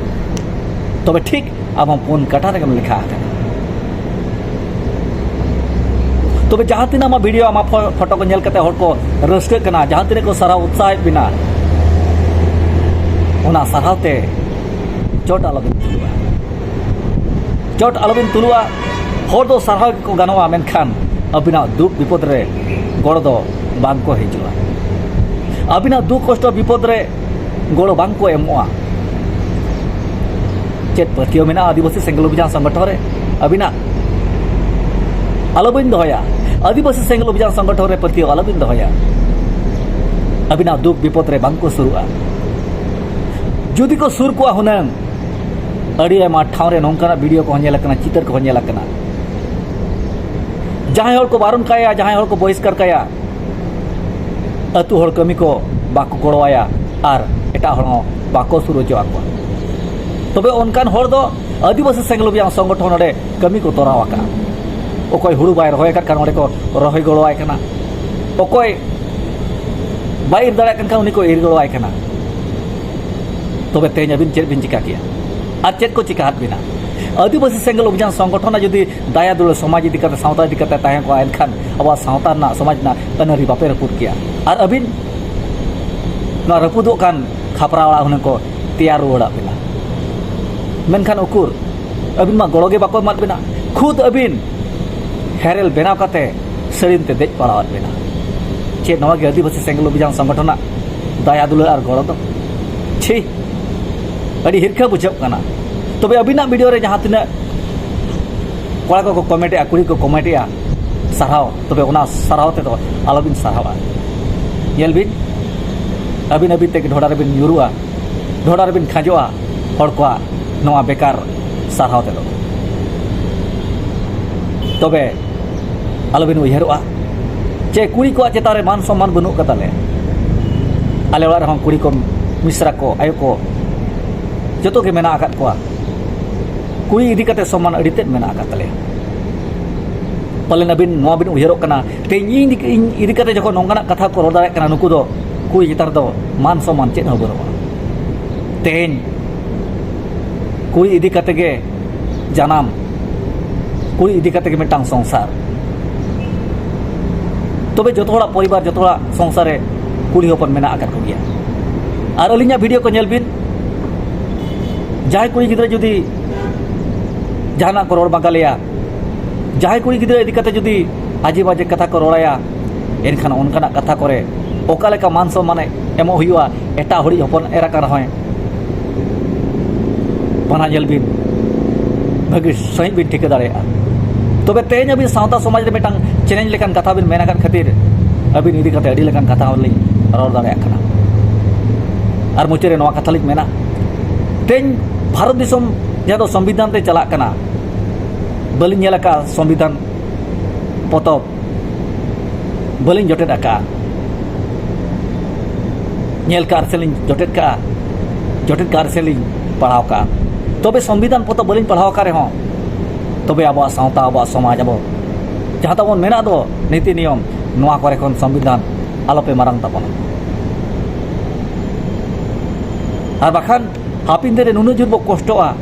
ᱛᱚᱵᱮ ᱴᱷᱤᱠ ᱟᱢ ᱦᱚᱸ ᱯᱩᱱ ᱠᱟᱴᱟ ᱨᱮᱜᱮᱢ ᱞᱮᱠᱷᱟ ᱟᱠᱟᱱᱟ᱾ ᱛᱚᱵᱮ ᱡᱟᱦᱟᱸ ᱛᱤᱱᱟᱹᱜ ᱟᱢᱟᱜ ᱵᱷᱤᱰᱤᱭᱳ, ᱟᱢᱟᱜ ᱯᱷᱚ-, ᱯᱷᱳᱴᱳ ᱠᱚ ᱧᱮᱞ ᱠᱟᱛᱮ ᱦᱚᱲ ᱠᱚ ᱨᱟᱹᱥᱠᱟᱹᱜ ᱠᱟᱱᱟ, ᱡᱟᱦᱟᱸ ᱛᱤᱱᱟᱹᱜ ᱠᱚ ᱥᱟᱨᱦᱟᱣ ᱩᱛᱥᱟᱦᱮᱫ ᱵᱮᱱᱟ, ᱚᱱᱟ ᱥᱟᱨᱦᱟᱣ ᱛᱮ ᱪᱚᱴ ᱟᱞᱚᱵᱤᱱ ᱛᱩᱞᱩᱜᱼᱟ᱾ ᱪᱚᱴ ᱟᱞᱚᱵᱤᱱ ᱛᱩᱞᱩᱜᱼᱟ᱾ ᱦᱚᱲ ᱫᱚ ᱥᱟᱨᱦᱟᱣ ᱜᱮᱠᱚ ᱜᱟᱱᱚᱜᱼᱟ, ᱢᱮᱱᱠᱷᱟᱱ ᱟᱹᱵᱤᱱᱟᱜ ᱫᱩᱠ ᱵᱤᱯᱚᱫ ᱨᱮ ᱜᱚᱲᱚ ᱫᱚ ᱵᱟᱝ ᱠᱚ ᱦᱤᱡᱩᱜᱼᱟ᱾ ᱟᱹᱵᱤᱱᱟᱜ ᱫᱩᱠ ᱠᱚᱥᱴᱚ ᱵᱤᱯᱚᱫ ᱨᱮ ᱜᱚᱲᱚ ᱵᱟᱝ ᱠᱚ ᱮᱢᱚᱜᱼᱟ᱾ ᱪᱮᱫ ᱯᱟᱹᱛᱭᱟᱹᱣ ᱢᱮᱱᱟᱜᱼᱟ ᱟᱹᱫᱤᱵᱟᱹᱥᱤ ᱥᱮᱸᱜᱮᱞ ᱚᱵᱷᱤᱡᱟᱱ ᱥᱚᱝᱜᱚᱴᱷᱚᱱ ᱨᱮ ᱟᱹᱵᱤᱱᱟᱜ? ᱟᱞᱚᱵᱤᱱ ᱫᱚᱦᱚᱭᱟ᱾ ᱟᱹᱫᱤᱵᱟᱹᱥᱤ ᱥᱮᱸᱜᱮᱞ ᱚᱵᱷᱤᱡᱟᱱ ᱥᱚᱝᱜᱚᱴᱷᱚᱱ ᱨᱮ ᱯᱟᱹᱛᱭᱟᱹᱣ ᱟᱞᱚᱵᱤᱱ ᱫᱚᱦᱚᱭᱟ᱾ ᱟᱹᱵᱤᱱᱟᱜ ᱫᱩᱠ ᱵᱤᱯᱚᱫ ᱨᱮ ᱵᱟᱝ ᱠᱚ ᱥᱩᱨᱩᱜᱼᱟ᱾ ᱡᱩᱫᱤ ᱠᱚ ᱥᱩᱨ ᱠᱚᱜᱼᱟ ᱦᱩᱱᱟᱹᱝ, ᱟᱹᱰᱤ ᱟᱭᱢᱟ ᱴᱷᱟᱶ ᱨᱮ ᱱᱚᱝᱠᱟᱱᱟᱜ ᱵᱷᱤᱰᱤᱭᱳ ᱠᱚᱦᱚᱸ ᱧᱮᱞ ᱟᱠᱟᱱᱟ, ᱪᱤᱛᱟᱹᱨ ᱠᱚᱦᱚᱸ ᱧᱮᱞ ᱟᱠᱟᱱᱟ᱾ ᱡᱟᱦᱟᱸᱭ ᱦᱚᱲ ᱠᱚ ᱵᱟᱨᱚᱱ ᱠᱟᱭᱟ, ᱡᱟᱦᱟᱸᱭ ᱦᱚᱲ ᱠᱚ ᱵᱚᱦᱤᱥᱠᱟᱨ ᱠᱟᱭᱟ, ᱟᱹᱛᱩ ᱦᱚᱲ ᱠᱟᱹᱢᱤ ᱠᱚ ᱵᱟᱠᱚ ᱜᱚᱲᱚᱣᱟᱭᱟ ᱟᱨ ᱮᱴᱟᱜ ᱦᱚᱲ ᱦᱚᱸ ᱵᱟᱠᱚ ᱥᱩᱨ ᱦᱚᱪᱚ ᱟᱠᱚᱣᱟ᱾ ᱛᱚᱵᱮ ᱚᱱᱠᱟᱱ ᱦᱚᱲ ᱫᱚ ᱟᱹᱫᱤᱵᱟᱹᱥᱤ ᱥᱮᱸᱜᱮᱞ ᱚᱵᱷᱤᱭᱟᱱ ᱥᱚᱝᱜᱚᱴᱷᱚᱱ ᱱᱚᱰᱮ ᱠᱟᱹᱢᱤ ᱠᱚ ᱛᱚᱨᱟᱣ ᱟᱠᱟᱫᱼᱟ᱾ ᱚᱠᱚᱭ ᱦᱩᱲᱩ ᱵᱟᱭ ᱨᱚᱦᱚᱭ ᱟᱠᱟᱫ ᱠᱷᱟᱱ ᱚᱸᱰᱮ ᱠᱚ ᱨᱚᱦᱚᱭ ᱜᱚᱲᱚᱣᱟᱭ ᱠᱟᱱᱟ, ᱚᱠᱚᱭ ᱵᱟᱭ ᱤᱨ ᱫᱟᱲᱮᱭᱟᱜ ᱠᱟᱱ ᱠᱷᱟᱱ ᱩᱱᱤ ᱠᱚ ᱤᱨ ᱜᱚᱲᱚᱣᱟᱭ ᱠᱟᱱᱟ᱾ ᱛᱚᱵᱮ ᱛᱮᱦᱮᱧ ᱟᱹᱵᱤᱱ ᱪᱮᱫ ᱵᱤᱱ ᱪᱤᱠᱟ ᱠᱮᱭᱟ? ᱟᱨ ᱪᱮᱫ ᱠᱚ ᱪᱤᱠᱟ ᱟᱫ ᱵᱤᱱᱟ? ᱟᱹᱫᱤᱵᱟᱹᱥᱤ ᱥᱮᱸᱜᱮᱞ ᱚᱵᱷᱤᱡᱟᱱ ᱥᱚᱝᱜᱚᱴᱷᱚᱱ ᱡᱩᱫᱤ ᱫᱟᱭᱟ ᱫᱩᱞᱟᱹᱲ ᱥᱚᱢᱟᱡᱽ ᱤᱫᱤ ᱠᱟᱛᱮ, ᱥᱟᱶᱛᱟ ᱤᱫᱤ ᱠᱟᱛᱮ ᱛᱟᱦᱮᱸ ᱠᱚᱜᱼᱟ, ᱮᱱᱠᱷᱟᱱ ᱟᱵᱚᱣᱟᱜ ᱥᱟᱶᱛᱟ ᱨᱮᱱᱟᱜ, ᱥᱚᱢᱟᱡᱽ ᱨᱮᱱᱟᱜ ᱟᱹᱱ ᱟᱹᱨᱤ ᱵᱟᱯᱮ ᱨᱟᱹᱯᱩᱫ ᱠᱮᱭᱟ᱾ ᱟᱨ ᱟᱹᱵᱤᱱ ᱱᱚᱣᱟ ᱨᱟᱹᱯᱩᱫᱚᱜ ᱠᱟᱱ ᱠᱷᱟᱯᱨᱟ ᱚᱲᱟᱜ ᱦᱩᱱᱟᱹᱝ ᱠᱚ ᱛᱮᱭᱟᱨ ᱨᱩᱣᱟᱹᱲᱟᱜ ᱵᱤᱱᱟ᱾ ᱢᱮᱱᱠᱷᱟᱱ ᱩᱠᱩᱨ, ᱟᱹᱵᱤᱱ ᱢᱟ ᱜᱚᱲᱚ ᱜᱮ ᱵᱟᱠᱚ ᱮᱢᱟᱫ ᱵᱤᱱᱟ᱾ ᱠᱷᱩᱫ ᱟᱹᱵᱤᱱ ᱦᱮᱨᱮᱞ ᱵᱮᱱᱟᱣ ᱠᱟᱛᱮ ᱥᱟᱹᱲᱤᱢ ᱛᱮ ᱫᱮᱡ ᱯᱟᱲᱟᱣᱟᱫ ᱵᱤᱱᱟ᱾ ᱪᱮᱫ ᱱᱚᱣᱟ ᱜᱮ ᱟᱹᱫᱤᱵᱟᱹᱥᱤ ᱥᱮᱸᱜᱮᱞ ᱚᱵᱷᱤᱡᱟᱱ ᱥᱚᱝᱜᱚᱴᱷᱚᱱᱟᱜ ᱫᱟᱭᱟ ᱫᱩᱞᱟᱹᱲ ᱟᱨ ᱜᱚᱲᱚ ᱫᱚ? ᱪᱷᱤ, ᱟᱹᱰᱤ ᱦᱤᱨᱠᱷᱟᱹ ᱵᱩᱡᱷᱟᱹᱜ ᱠᱟᱱᱟ᱾ ᱛᱚᱵᱮ ᱟᱹᱵᱤᱱᱟᱜ ᱵᱷᱤᱰᱤᱭᱳ ᱨᱮ ᱡᱟᱦᱟᱸ ᱛᱤᱱᱟᱹᱜ ᱠᱚᱲᱟ ᱠᱚᱠᱚ ᱠᱚᱢᱮᱱᱴᱮᱜᱼᱟ, ᱠᱩᱲᱤ ᱠᱚ ᱠᱚᱢᱮᱱᱴᱮᱜᱼᱟ, ᱥᱟᱨᱦᱟᱣ, ᱛᱚᱵᱮ ᱚᱱᱟ ᱥᱟᱨᱦᱟᱣ ᱛᱮᱫᱚ ᱟᱞᱚᱵᱤᱱ ᱥᱟᱨᱦᱟᱣᱟ᱾ ᱧᱮᱞ ᱵᱤᱱ, ᱟᱹᱵᱤᱱ ᱟᱹᱵᱤᱱ ᱛᱮᱜᱮ ᱰᱷᱚᱰᱟ ᱨᱮᱵᱤᱱ ᱧᱩᱨᱩᱜᱼᱟ, ᱰᱷᱚᱰᱟ ᱨᱮᱵᱤᱱ ᱠᱷᱟᱸᱡᱚᱜᱼᱟ ᱦᱚᱲ ᱠᱚᱣᱟᱜ ᱱᱚᱣᱟ ᱵᱮᱠᱟᱨ ᱥᱟᱨᱦᱟᱣ ᱛᱮᱫᱚ᱾ ᱛᱚᱵᱮ ᱟᱞᱚᱵᱤᱱ ᱩᱭᱦᱟᱹᱨᱚᱜᱼᱟ ᱡᱮ ᱠᱩᱲᱤ ᱠᱚᱣᱟᱜ ᱪᱮᱛᱟᱱ ᱨᱮ ᱢᱟᱱ ᱥᱚᱱᱢᱟᱱ ᱵᱟᱹᱱᱩᱜ ᱠᱟᱫ ᱛᱟᱞᱮᱭᱟ᱾ ᱟᱞᱮ ᱚᱲᱟᱜ ᱨᱮᱦᱚᱸ ᱠᱩᱲᱤ ᱠᱚ, ᱢᱤᱥᱨᱟ ᱠᱚ, ᱟᱭᱳ ᱠᱚ, ᱡᱚᱛᱚ ᱜᱮ ᱢᱮᱱᱟᱜ ᱟᱠᱟᱫ ᱠᱚᱣᱟ᱾ ᱠᱩᱲᱤ ᱤᱫᱤ ᱠᱟᱛᱮ ᱥᱚᱱᱢᱟᱱ ᱟᱹᱰᱤ ᱛᱮᱫ ᱢᱮᱱᱟᱜ ᱟᱠᱟᱫ ᱛᱟᱞᱮᱭᱟ᱾ ᱯᱟᱞᱮᱱ ᱟᱹᱵᱤᱱ ᱱᱚᱣᱟ ᱵᱤᱱ ᱩᱭᱦᱟᱹᱨᱚᱜ ᱠᱟᱱᱟ, ᱛᱮᱦᱮᱧ ᱤᱧ, ᱤᱧ ᱤᱫᱤ ᱠᱟᱛᱮ ᱡᱚᱠᱷᱚᱱ ᱱᱚᱝᱠᱟᱱᱟᱜ ᱠᱟᱛᱷᱟ ᱠᱚ ᱨᱚᱲ ᱫᱟᱲᱮᱭᱟᱜ ᱠᱟᱱᱟ, ᱱᱩᱠᱩ ᱫᱚ ᱠᱩᱲᱤ ᱪᱮᱛᱟᱱ ᱨᱮᱫᱚ ᱢᱟᱱ ᱥᱚᱱᱢᱟᱱ ᱪᱮᱫ ᱦᱚᱸ ᱵᱟᱹᱱᱩᱜᱼᱟ᱾ ᱛᱮᱦᱮᱧ ᱠᱩᱲᱤ ᱤᱫᱤ ᱠᱟᱛᱮ ᱜᱮ ᱡᱟᱱᱟᱢ, ᱠᱩᱲᱤ ᱤᱫᱤ ᱠᱟᱛᱮ ᱜᱮ ᱢᱤᱫᱴᱟᱝ ᱥᱚᱝᱥᱟᱨ᱾ ᱛᱚᱵᱮ ᱡᱚᱛᱚ ᱦᱚᱲᱟᱜ ᱯᱚᱨᱤᱵᱟᱨ, ᱡᱚᱛᱚ ᱦᱚᱲᱟᱜ ᱥᱚᱝᱥᱟᱨ ᱨᱮ ᱠᱩᱲᱤ ᱦᱚᱯᱚᱱ ᱢᱮᱱᱟᱜ ᱟᱠᱟᱫ ᱠᱚᱜᱮᱭᱟ᱾ ᱟᱨ ᱟᱹᱞᱤᱧᱟᱜ ᱵᱷᱤᱰᱤᱭᱳ ᱠᱚ ᱧᱮᱞ ᱵᱤᱱ, ᱡᱟᱦᱟᱸᱭ ᱠᱩᱲᱤ ᱜᱤᱫᱽᱨᱟᱹ ᱡᱩᱫᱤ ᱡᱟᱦᱟᱱᱟᱜ ᱠᱚ ᱨᱚᱲ ᱵᱟᱸᱜᱟᱞᱮᱭᱟ, ᱡᱟᱦᱟᱸᱭ ᱠᱩᱲᱤ ᱜᱤᱫᱽᱨᱟᱹ ᱤᱫᱤ ᱠᱟᱛᱮ ᱡᱩᱫᱤ ᱟᱡᱮ ᱵᱟᱡᱮ ᱠᱟᱛᱷᱟ ᱠᱚ ᱨᱚᱲᱟᱭᱟ, ᱮᱱᱠᱷᱟᱱ ᱚᱱᱠᱟᱱᱟᱜ ᱠᱟᱛᱷᱟ ᱠᱚᱨᱮ ᱚᱠᱟ ᱞᱮᱠᱟ ᱢᱟᱱ ᱥᱚᱱᱢᱟᱱᱮ ᱮᱢᱚᱜ ᱦᱩᱭᱩᱜᱼᱟ? ᱮᱴᱟᱜ ᱦᱚᱲᱤᱡ ᱦᱚᱯᱚᱱ ᱮᱨᱟ ᱠᱟᱱ ᱨᱮᱦᱚᱸᱭ᱾ ᱯᱟᱱᱟ ᱧᱮᱞ ᱵᱤᱱ, ᱵᱷᱟᱹᱜᱤ ᱥᱟᱺᱦᱤᱡ ᱵᱤᱱ ᱴᱷᱤᱠᱟᱹ ᱫᱟᱲᱮᱭᱟᱜᱼᱟ᱾ ᱛᱚᱵᱮ ᱛᱮᱦᱮᱧ ᱟᱹᱵᱤᱱ ᱥᱟᱶᱛᱟ ᱥᱚᱢᱟᱡᱽ ᱨᱮ ᱢᱤᱫᱴᱟᱝ ᱪᱮᱞᱮᱧᱡᱽ ᱞᱮᱠᱟᱱ ᱠᱟᱛᱷᱟ ᱵᱤᱱ ᱢᱮᱱ ᱟᱠᱟᱫ ᱠᱷᱟᱹᱛᱤᱨ ᱟᱹᱵᱤᱱ ᱤᱫᱤ ᱠᱟᱛᱮ ᱟᱹᱰᱤ ᱞᱮᱠᱟᱱ ᱠᱟᱛᱷᱟ ᱦᱚᱸᱞᱤᱧ ᱨᱚᱲ ᱫᱟᱲᱮᱭᱟᱜ ᱠᱟᱱᱟ᱾ ᱟᱨ ᱢᱩᱪᱟᱹᱫ ᱨᱮ ᱱᱚᱣᱟ ᱠᱟᱛᱷᱟ ᱞᱤᱧ ᱢᱮᱱᱟ, ᱛᱮᱦᱮᱧ ᱵᱷᱟᱨᱚᱛ ᱫᱤᱥᱚᱢ ᱡᱟᱦᱟᱸ ᱫᱚ ᱥᱚᱝᱵᱤᱫᱷᱟᱱ ᱛᱮ ᱪᱟᱞᱟᱜ ᱠᱟᱱᱟ, ᱵᱟᱹᱞᱤᱧ ᱧᱮᱞ ᱟᱠᱟᱫᱼᱟ ᱥᱚᱝᱵᱤᱫᱷᱟᱱ ᱯᱚᱛᱚᱵ, ᱵᱟᱹᱞᱤᱧ ᱡᱚᱴᱮᱫ ᱟᱠᱟᱫᱼᱟ᱾ ᱧᱮᱞ ᱠᱟᱜ ᱨᱮᱥᱮ ᱞᱤᱧ ᱡᱚᱴᱮᱫ ᱠᱟᱜᱼᱟ, ᱡᱚᱴᱮᱫ ᱠᱟᱜ ᱨᱮᱥᱮ ᱞᱤᱧ ᱯᱟᱲᱦᱟᱣ ᱠᱟᱜᱼᱟ᱾ ᱛᱚᱵᱮ ᱥᱚᱝᱵᱤᱫᱷᱟᱱ ᱯᱚᱛᱚᱵ ᱵᱟᱹᱞᱤᱧ ᱯᱟᱲᱦᱟᱣ ᱟᱠᱟᱫ ᱨᱮᱦᱚᱸ, ᱛᱚᱵᱮ ᱟᱵᱚᱣᱟᱜ ᱥᱟᱶᱛᱟ, ᱟᱵᱚᱣᱟᱜ ᱥᱚᱢᱟᱡᱽ, ᱟᱵᱚ ᱡᱟᱦᱟᱸ ᱛᱟᱵᱚᱱ ᱢᱮᱱᱟᱜ ᱫᱚ ᱱᱤᱛᱤ ᱱᱤᱭᱚᱢ, ᱱᱚᱣᱟ ᱠᱚᱨᱮ ᱠᱷᱚᱱ ᱥᱚᱝᱵᱤᱫᱷᱟᱱ ᱟᱞᱚᱯᱮ ᱢᱟᱨᱟᱝ ᱛᱟᱵᱚᱱᱟ᱾ ᱟᱨ ᱵᱟᱠᱷᱟᱱ ᱦᱟᱯᱮᱱ ᱫᱤᱱ ᱨᱮ ᱱᱩᱱᱟᱹᱜ ᱡᱳᱨ ᱵᱚ ᱠᱚᱥᱴᱚᱜᱼᱟ,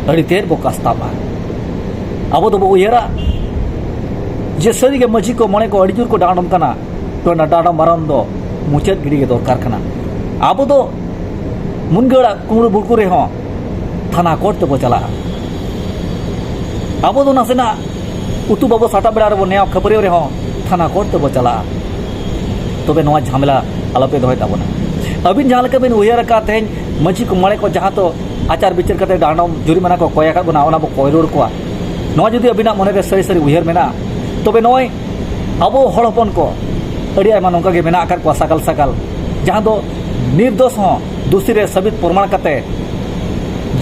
ᱟᱹᱰᱤ ᱛᱮᱫ ᱵᱚ ᱠᱟᱥᱛᱟᱵᱼᱟ᱾ ᱟᱵᱚ ᱫᱚᱵᱚ ᱩᱭᱦᱟᱹᱨᱟ ᱡᱮ ᱥᱟᱹᱨᱤᱜᱮ ᱢᱟᱹᱡᱷᱤ ᱠᱚ, ᱢᱚᱬᱮ ᱠᱚ ᱟᱹᱰᱤ ᱡᱳᱨ ᱠᱚ ᱰᱟᱸᱰᱚᱢ ᱠᱟᱱᱟ, ᱛᱚ ᱚᱱᱟ ᱰᱟᱸᱰᱚᱢ ᱢᱟᱨᱟᱝ ᱫᱚ ᱢᱩᱪᱟᱹᱫ ᱜᱤᱰᱤ ᱜᱮ ᱫᱚᱨᱠᱟᱨ ᱠᱟᱱᱟ᱾ ᱟᱵᱚ ᱫᱚ ᱢᱩᱱᱜᱟᱹ ᱟᱲᱟᱜ ᱠᱩᱢᱲᱩ ᱵᱩᱲᱠᱩ ᱨᱮᱦᱚᱸ ᱛᱷᱟᱱᱟ ᱠᱳᱨᱴ ᱛᱮᱵᱚ ᱪᱟᱞᱟᱜᱼᱟ᱾ ᱟᱵᱚ ᱫᱚ ᱱᱟᱥᱮᱱᱟᱜ ᱩᱛᱩ ᱵᱟᱵᱚ ᱥᱟᱴᱟ ᱵᱮᱲᱟ ᱨᱮᱵᱚ ᱱᱮᱭᱟᱣ ᱠᱷᱟᱹᱯᱟᱹᱨᱤ ᱨᱮᱦᱚᱸ ᱛᱷᱟᱱᱟ ᱠᱳᱨᱴ ᱛᱮᱵᱚ ᱪᱟᱞᱟᱜᱼᱟ᱾ ᱛᱚᱵᱮ ᱱᱚᱣᱟ ᱡᱷᱟᱢᱮᱞᱟ ᱟᱞᱚᱯᱮ ᱫᱚᱦᱚᱭ ᱛᱟᱵᱚᱱᱟ᱾ ᱟᱹᱵᱤᱱ ᱡᱟᱦᱟᱸ ᱞᱮᱠᱟ ᱵᱤᱱ ᱩᱭᱦᱟᱹᱨ ᱟᱠᱟᱫ ᱛᱮᱦᱮᱧ ᱢᱟᱹᱡᱷᱤ ᱠᱚ ᱢᱚᱬᱮ ᱠᱚ ᱡᱟᱦᱟᱸ ᱫᱚ ᱟᱪᱟᱨ ᱵᱤᱪᱟᱹᱨ ᱠᱟᱛᱮ ᱰᱟᱸᱰᱚᱢ ᱡᱩᱨᱤᱢᱟᱱᱟ ᱠᱚ ᱠᱚᱭ ᱟᱠᱟᱫ ᱵᱚᱱᱟ, ᱚᱱᱟ ᱵᱚ ᱠᱚᱭ ᱨᱩᱣᱟᱹᱲ ᱠᱚᱣᱟ᱾ ᱱᱚᱣᱟ ᱡᱩᱫᱤ ᱟᱹᱵᱤᱱᱟᱜ ᱢᱚᱱᱮᱨᱮ ᱥᱟᱹᱨᱤ ᱥᱟᱹᱨᱤ ᱩᱭᱦᱟᱹᱨ ᱢᱮᱱᱟᱜᱼᱟ, ᱛᱚᱵᱮ ᱱᱚᱜᱼᱚᱭ ᱟᱵᱚ ᱦᱚᱲ ᱦᱚᱯᱚᱱ ᱠᱚ ᱟᱹᱰᱤ ᱟᱭᱢᱟ ᱱᱚᱝᱠᱟ ᱜᱮ ᱢᱮᱱᱟᱜ ᱟᱠᱟᱫ ᱠᱚᱣᱟ ᱥᱟᱜᱟᱞ ᱥᱟᱜᱟᱞ, ᱡᱟᱦᱟᱸ ᱫᱚ ᱱᱤᱨᱫᱳᱥ ᱦᱚᱸ ᱫᱩᱥᱤ ᱨᱮ ᱥᱟᱹᱵᱤᱛ ᱯᱨᱚᱢᱟᱬ ᱠᱟᱛᱮ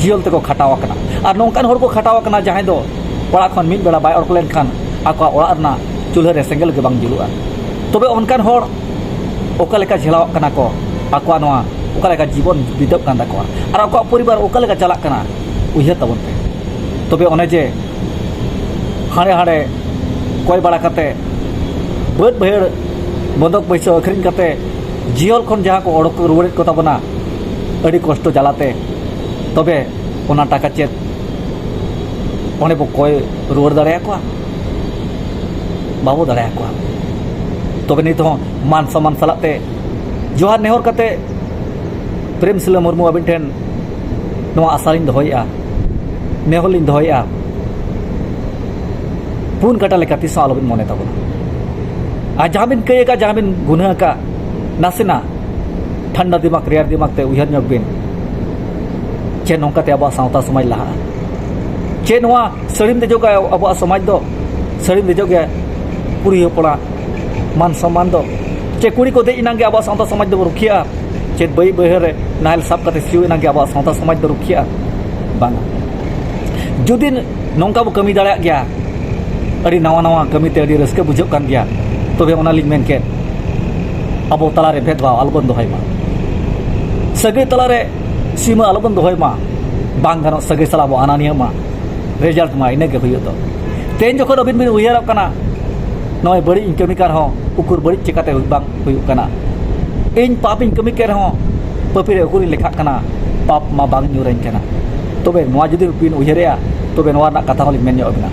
ᱡᱤᱭᱚᱞ ᱛᱮᱠᱚ ᱠᱷᱟᱴᱟᱣ ᱟᱠᱟᱱᱟ᱾ ᱟᱨ ᱱᱚᱝᱠᱟᱱ ᱦᱚᱲ ᱠᱚ ᱠᱷᱟᱴᱟᱣ ᱟᱠᱟᱱᱟ ᱡᱟᱦᱟᱸᱭ ᱫᱚ ᱚᱲᱟᱜ ᱠᱷᱚᱱ ᱢᱤᱫ ᱵᱮᱲᱟ ᱵᱟᱭ ᱚᱰᱚᱠ ᱞᱮᱱᱠᱷᱟᱱ ᱟᱠᱚᱣᱟᱜ ᱚᱲᱟᱜ ᱨᱮᱱᱟᱜ ᱪᱩᱞᱦᱟᱹ ᱨᱮ ᱥᱮᱸᱜᱮᱞ ᱜᱮ ᱵᱟᱝ ᱡᱩᱞᱩᱜᱼᱟ᱾ ᱛᱚᱵᱮ ᱚᱱᱠᱟᱱ ᱦᱚᱲ ᱚᱠᱟ ᱞᱮᱠᱟ ᱡᱷᱮᱞᱟᱣᱟᱜ ᱠᱟᱱᱟ ᱠᱚ, ᱟᱠᱚᱣᱟᱜ ᱱᱚᱣᱟ ᱚᱠᱟ ᱞᱮᱠᱟ ᱡᱤᱵᱚᱱ ᱵᱤᱛᱟᱹᱜ ᱠᱟᱱ ᱛᱟᱠᱚᱣᱟ, ᱟᱨ ᱟᱠᱚᱣᱟᱜ ᱯᱚᱨᱤᱵᱟᱨ ᱚᱠᱟ ᱞᱮᱠᱟ ᱪᱟᱞᱟᱜ ᱠᱟᱱᱟ, ᱩᱭᱦᱟᱹᱨ ᱛᱟᱵᱚᱱ ᱯᱮ᱾ ᱛᱚᱵᱮ ᱚᱱᱮ ᱡᱮ ᱦᱟᱸᱰᱮ ᱦᱟᱸᱰᱮ ᱠᱚᱭ ᱵᱟᱲᱟ ᱠᱟᱛᱮ, ᱵᱟᱹᱫᱽ ᱵᱟᱹᱭᱦᱟᱹᱲ ᱵᱚᱱᱫᱚᱠ ᱯᱚᱭᱥᱟ ᱟᱹᱠᱷᱨᱤᱧ ᱠᱟᱛᱮ, ᱡᱤᱭᱚᱞ ᱠᱷᱚᱱ ᱡᱟᱦᱟᱸ ᱠᱚ ᱚᱰᱚᱠ ᱨᱩᱣᱟᱹᱲᱮᱫ ᱠᱚ ᱛᱟᱵᱚᱱᱟ ᱟᱹᱰᱤ ᱠᱚᱥᱴᱚ ᱡᱟᱞᱟᱛᱮ, ᱛᱚᱵᱮ ᱚᱱᱟ ᱴᱟᱠᱟ ᱪᱮᱫ ᱚᱸᱰᱮ ᱵᱚ ᱠᱚᱭ ᱨᱩᱣᱟᱹᱲ ᱫᱟᱲᱮᱭᱟᱠᱚᱣᱟ? ᱵᱟᱵᱚ ᱫᱟᱲᱮᱭᱟᱠᱚᱣᱟ᱾ ᱛᱚᱵᱮ ᱱᱤᱛ ᱦᱚᱸ ᱢᱟᱱ ᱥᱚᱢᱢᱟᱱ ᱥᱟᱞᱟᱜ ᱛᱮ ᱡᱚᱦᱟᱨ ᱱᱮᱦᱚᱨ ᱠᱟᱛᱮ ᱯᱨᱮᱢᱥᱤᱞᱟᱹ ᱢᱩᱨᱢᱩ ᱟᱹᱵᱤᱱ ᱴᱷᱮᱱ ᱱᱚᱣᱟ ᱟᱥᱟ ᱞᱤᱧ ᱫᱚᱦᱚᱭᱮᱫᱼᱟ, ᱱᱮᱦᱚᱨ ᱞᱤᱧ ᱫᱚᱦᱚᱭᱮᱫᱼᱟ, ᱯᱩᱱ ᱠᱟᱴᱟ ᱞᱮᱠᱟ ᱛᱤᱥ ᱦᱚᱸ ᱟᱞᱚᱵᱤᱱ ᱢᱚᱱᱮ ᱛᱟᱵᱚᱱᱟ᱾ ᱟᱨ ᱡᱟᱦᱟᱸ ᱵᱤᱱ ᱠᱟᱹᱭ ᱟᱠᱟᱫ, ᱡᱟᱦᱟᱸ ᱵᱤᱱ ᱜᱩᱱᱟᱹ ᱟᱠᱟᱫ, ᱱᱟᱥᱮᱱᱟᱜ ᱴᱷᱟᱱᱰᱟ ᱫᱤᱢᱟᱜᱽ, ᱨᱮᱭᱟᱲ ᱫᱤᱢᱟᱜᱽ ᱛᱮ ᱩᱭᱦᱟᱹᱨ ᱧᱚᱜ ᱵᱤᱱ᱾ ᱪᱮᱫ ᱱᱚᱝᱠᱟᱛᱮ ᱟᱵᱚᱣᱟᱜ ᱥᱟᱶᱛᱟ ᱥᱚᱢᱟᱡᱽ ᱞᱟᱦᱟᱜᱼᱟ? ᱪᱮᱫ ᱱᱚᱣᱟ ᱥᱟᱹᱲᱤᱢ ᱫᱮᱡᱚᱜᱟ ᱟᱵᱚᱣᱟᱜ ᱥᱚᱢᱟᱡᱽ ᱫᱚ? ᱥᱟᱹᱲᱤᱢ ᱫᱮᱡᱚᱜ ᱜᱮ ᱠᱩᱲᱤ ᱦᱚᱯᱚᱱᱟᱜ ᱢᱟᱱ ᱥᱚᱢᱢᱟᱱ ᱫᱚ? ᱪᱮ ᱠᱩᱲᱤ ᱠᱚ ᱫᱮᱡ ᱮᱱᱟᱝ ᱜᱮ ᱟᱵᱚᱣᱟᱜ ᱥᱟᱶᱛᱟ ᱥᱚᱢᱟᱡᱽ ᱫᱚ ᱨᱩᱠᱷᱤᱭᱟᱹᱜᱼᱟ? ᱪᱮᱫ ᱵᱟᱹᱭ ᱵᱟᱹᱭᱦᱟᱹᱲ ᱨᱮ ᱱᱟᱦᱮᱞ ᱥᱟᱵ ᱠᱟᱛᱮ ᱥᱤᱭᱳᱜ ᱮᱱᱟᱝ ᱜᱮ ᱟᱵᱚᱣᱟᱜ ᱥᱟᱶᱛᱟ ᱥᱚᱢᱟᱡᱽ ᱫᱚ ᱨᱩᱠᱷᱤᱭᱟᱹᱜᱼᱟ? ᱵᱟᱝᱟ᱾ ᱡᱩᱫᱤ ᱱᱚᱝᱠᱟ ᱵᱚ ᱠᱟᱹᱢᱤ ᱫᱟᱲᱮᱭᱟᱜ ᱜᱮᱭᱟ, ᱟᱹᱰᱤ ᱱᱟᱣᱟ ᱱᱟᱣᱟ ᱠᱟᱹᱢᱤᱛᱮ ᱟᱹᱰᱤ ᱨᱟᱹᱥᱠᱟᱹ ᱵᱩᱡᱷᱟᱹᱜ ᱠᱟᱱ ᱜᱮᱭᱟ, ᱛᱚᱵᱮ ᱚᱱᱟᱞᱤᱧ ᱢᱮᱱ ᱠᱮᱫ, ᱟᱵᱚ ᱛᱟᱞᱟᱨᱮ ᱵᱷᱮᱫᱽᱵᱷᱟᱣ ᱟᱞᱚᱵᱚᱱ ᱫᱚᱦᱚᱭ ᱢᱟ, ᱥᱟᱹᱜᱟᱹᱭ ᱛᱟᱞᱟᱨᱮ ᱥᱤᱢᱟᱹ ᱟᱞᱚᱵᱚᱱ ᱫᱚᱦᱚᱭ ᱢᱟ, ᱵᱟᱝ ᱜᱟᱱᱚᱜ ᱥᱟᱹᱜᱟᱹᱭ ᱥᱟᱞᱟᱜ ᱵᱚ ᱟᱱᱟᱱᱤᱭᱟᱹᱜ ᱢᱟ᱾ ᱨᱮᱡᱟᱞᱴ ᱢᱟ ᱤᱱᱟᱹᱜᱮ ᱦᱩᱭᱩᱜ ᱫᱚ᱾ ᱛᱮᱦᱮᱧ ᱡᱚᱠᱷᱚᱱ ᱟᱹᱵᱤᱱ ᱵᱤᱱ ᱩᱭᱦᱟᱹᱨᱚᱜ ᱠᱟᱱᱟ, ᱱᱚᱜᱼᱚᱭ ᱵᱟᱹᱲᱤᱡ ᱤᱧ ᱠᱟᱹᱢᱤ ᱠᱟᱱ ᱨᱮᱦᱚᱸ ᱩᱠᱩᱨ ᱵᱟᱹᱲᱤᱡ ᱪᱮᱠᱟᱛᱮ ᱵᱟᱝ ᱦᱩᱭᱩᱜ ᱠᱟᱱᱟ? ᱤᱧ ᱯᱟᱯ ᱤᱧ ᱠᱟᱹᱢᱤ ᱠᱮᱫ ᱨᱮᱦᱚᱸ ᱯᱟᱹᱯᱤ ᱨᱮ ᱩᱠᱩᱨᱤᱧ ᱞᱮᱠᱷᱟᱜ ᱠᱟᱱᱟ, ᱯᱟᱯ ᱢᱟ ᱵᱟᱝ ᱧᱩᱨᱟᱹᱧ ᱠᱟᱱᱟ᱾ ᱛᱚᱵᱮ ᱱᱚᱣᱟ ᱡᱩᱫᱤ ᱵᱤᱱ ᱩᱭᱦᱟᱹᱨᱮᱜᱼᱟ, ᱛᱚᱵᱮ ᱱᱚᱣᱟ ᱨᱮᱱᱟᱜ ᱠᱟᱛᱷᱟ ᱦᱚᱸᱞᱤᱧ ᱢᱮᱱ ᱧᱚᱜ ᱟᱵᱤᱱᱟ᱾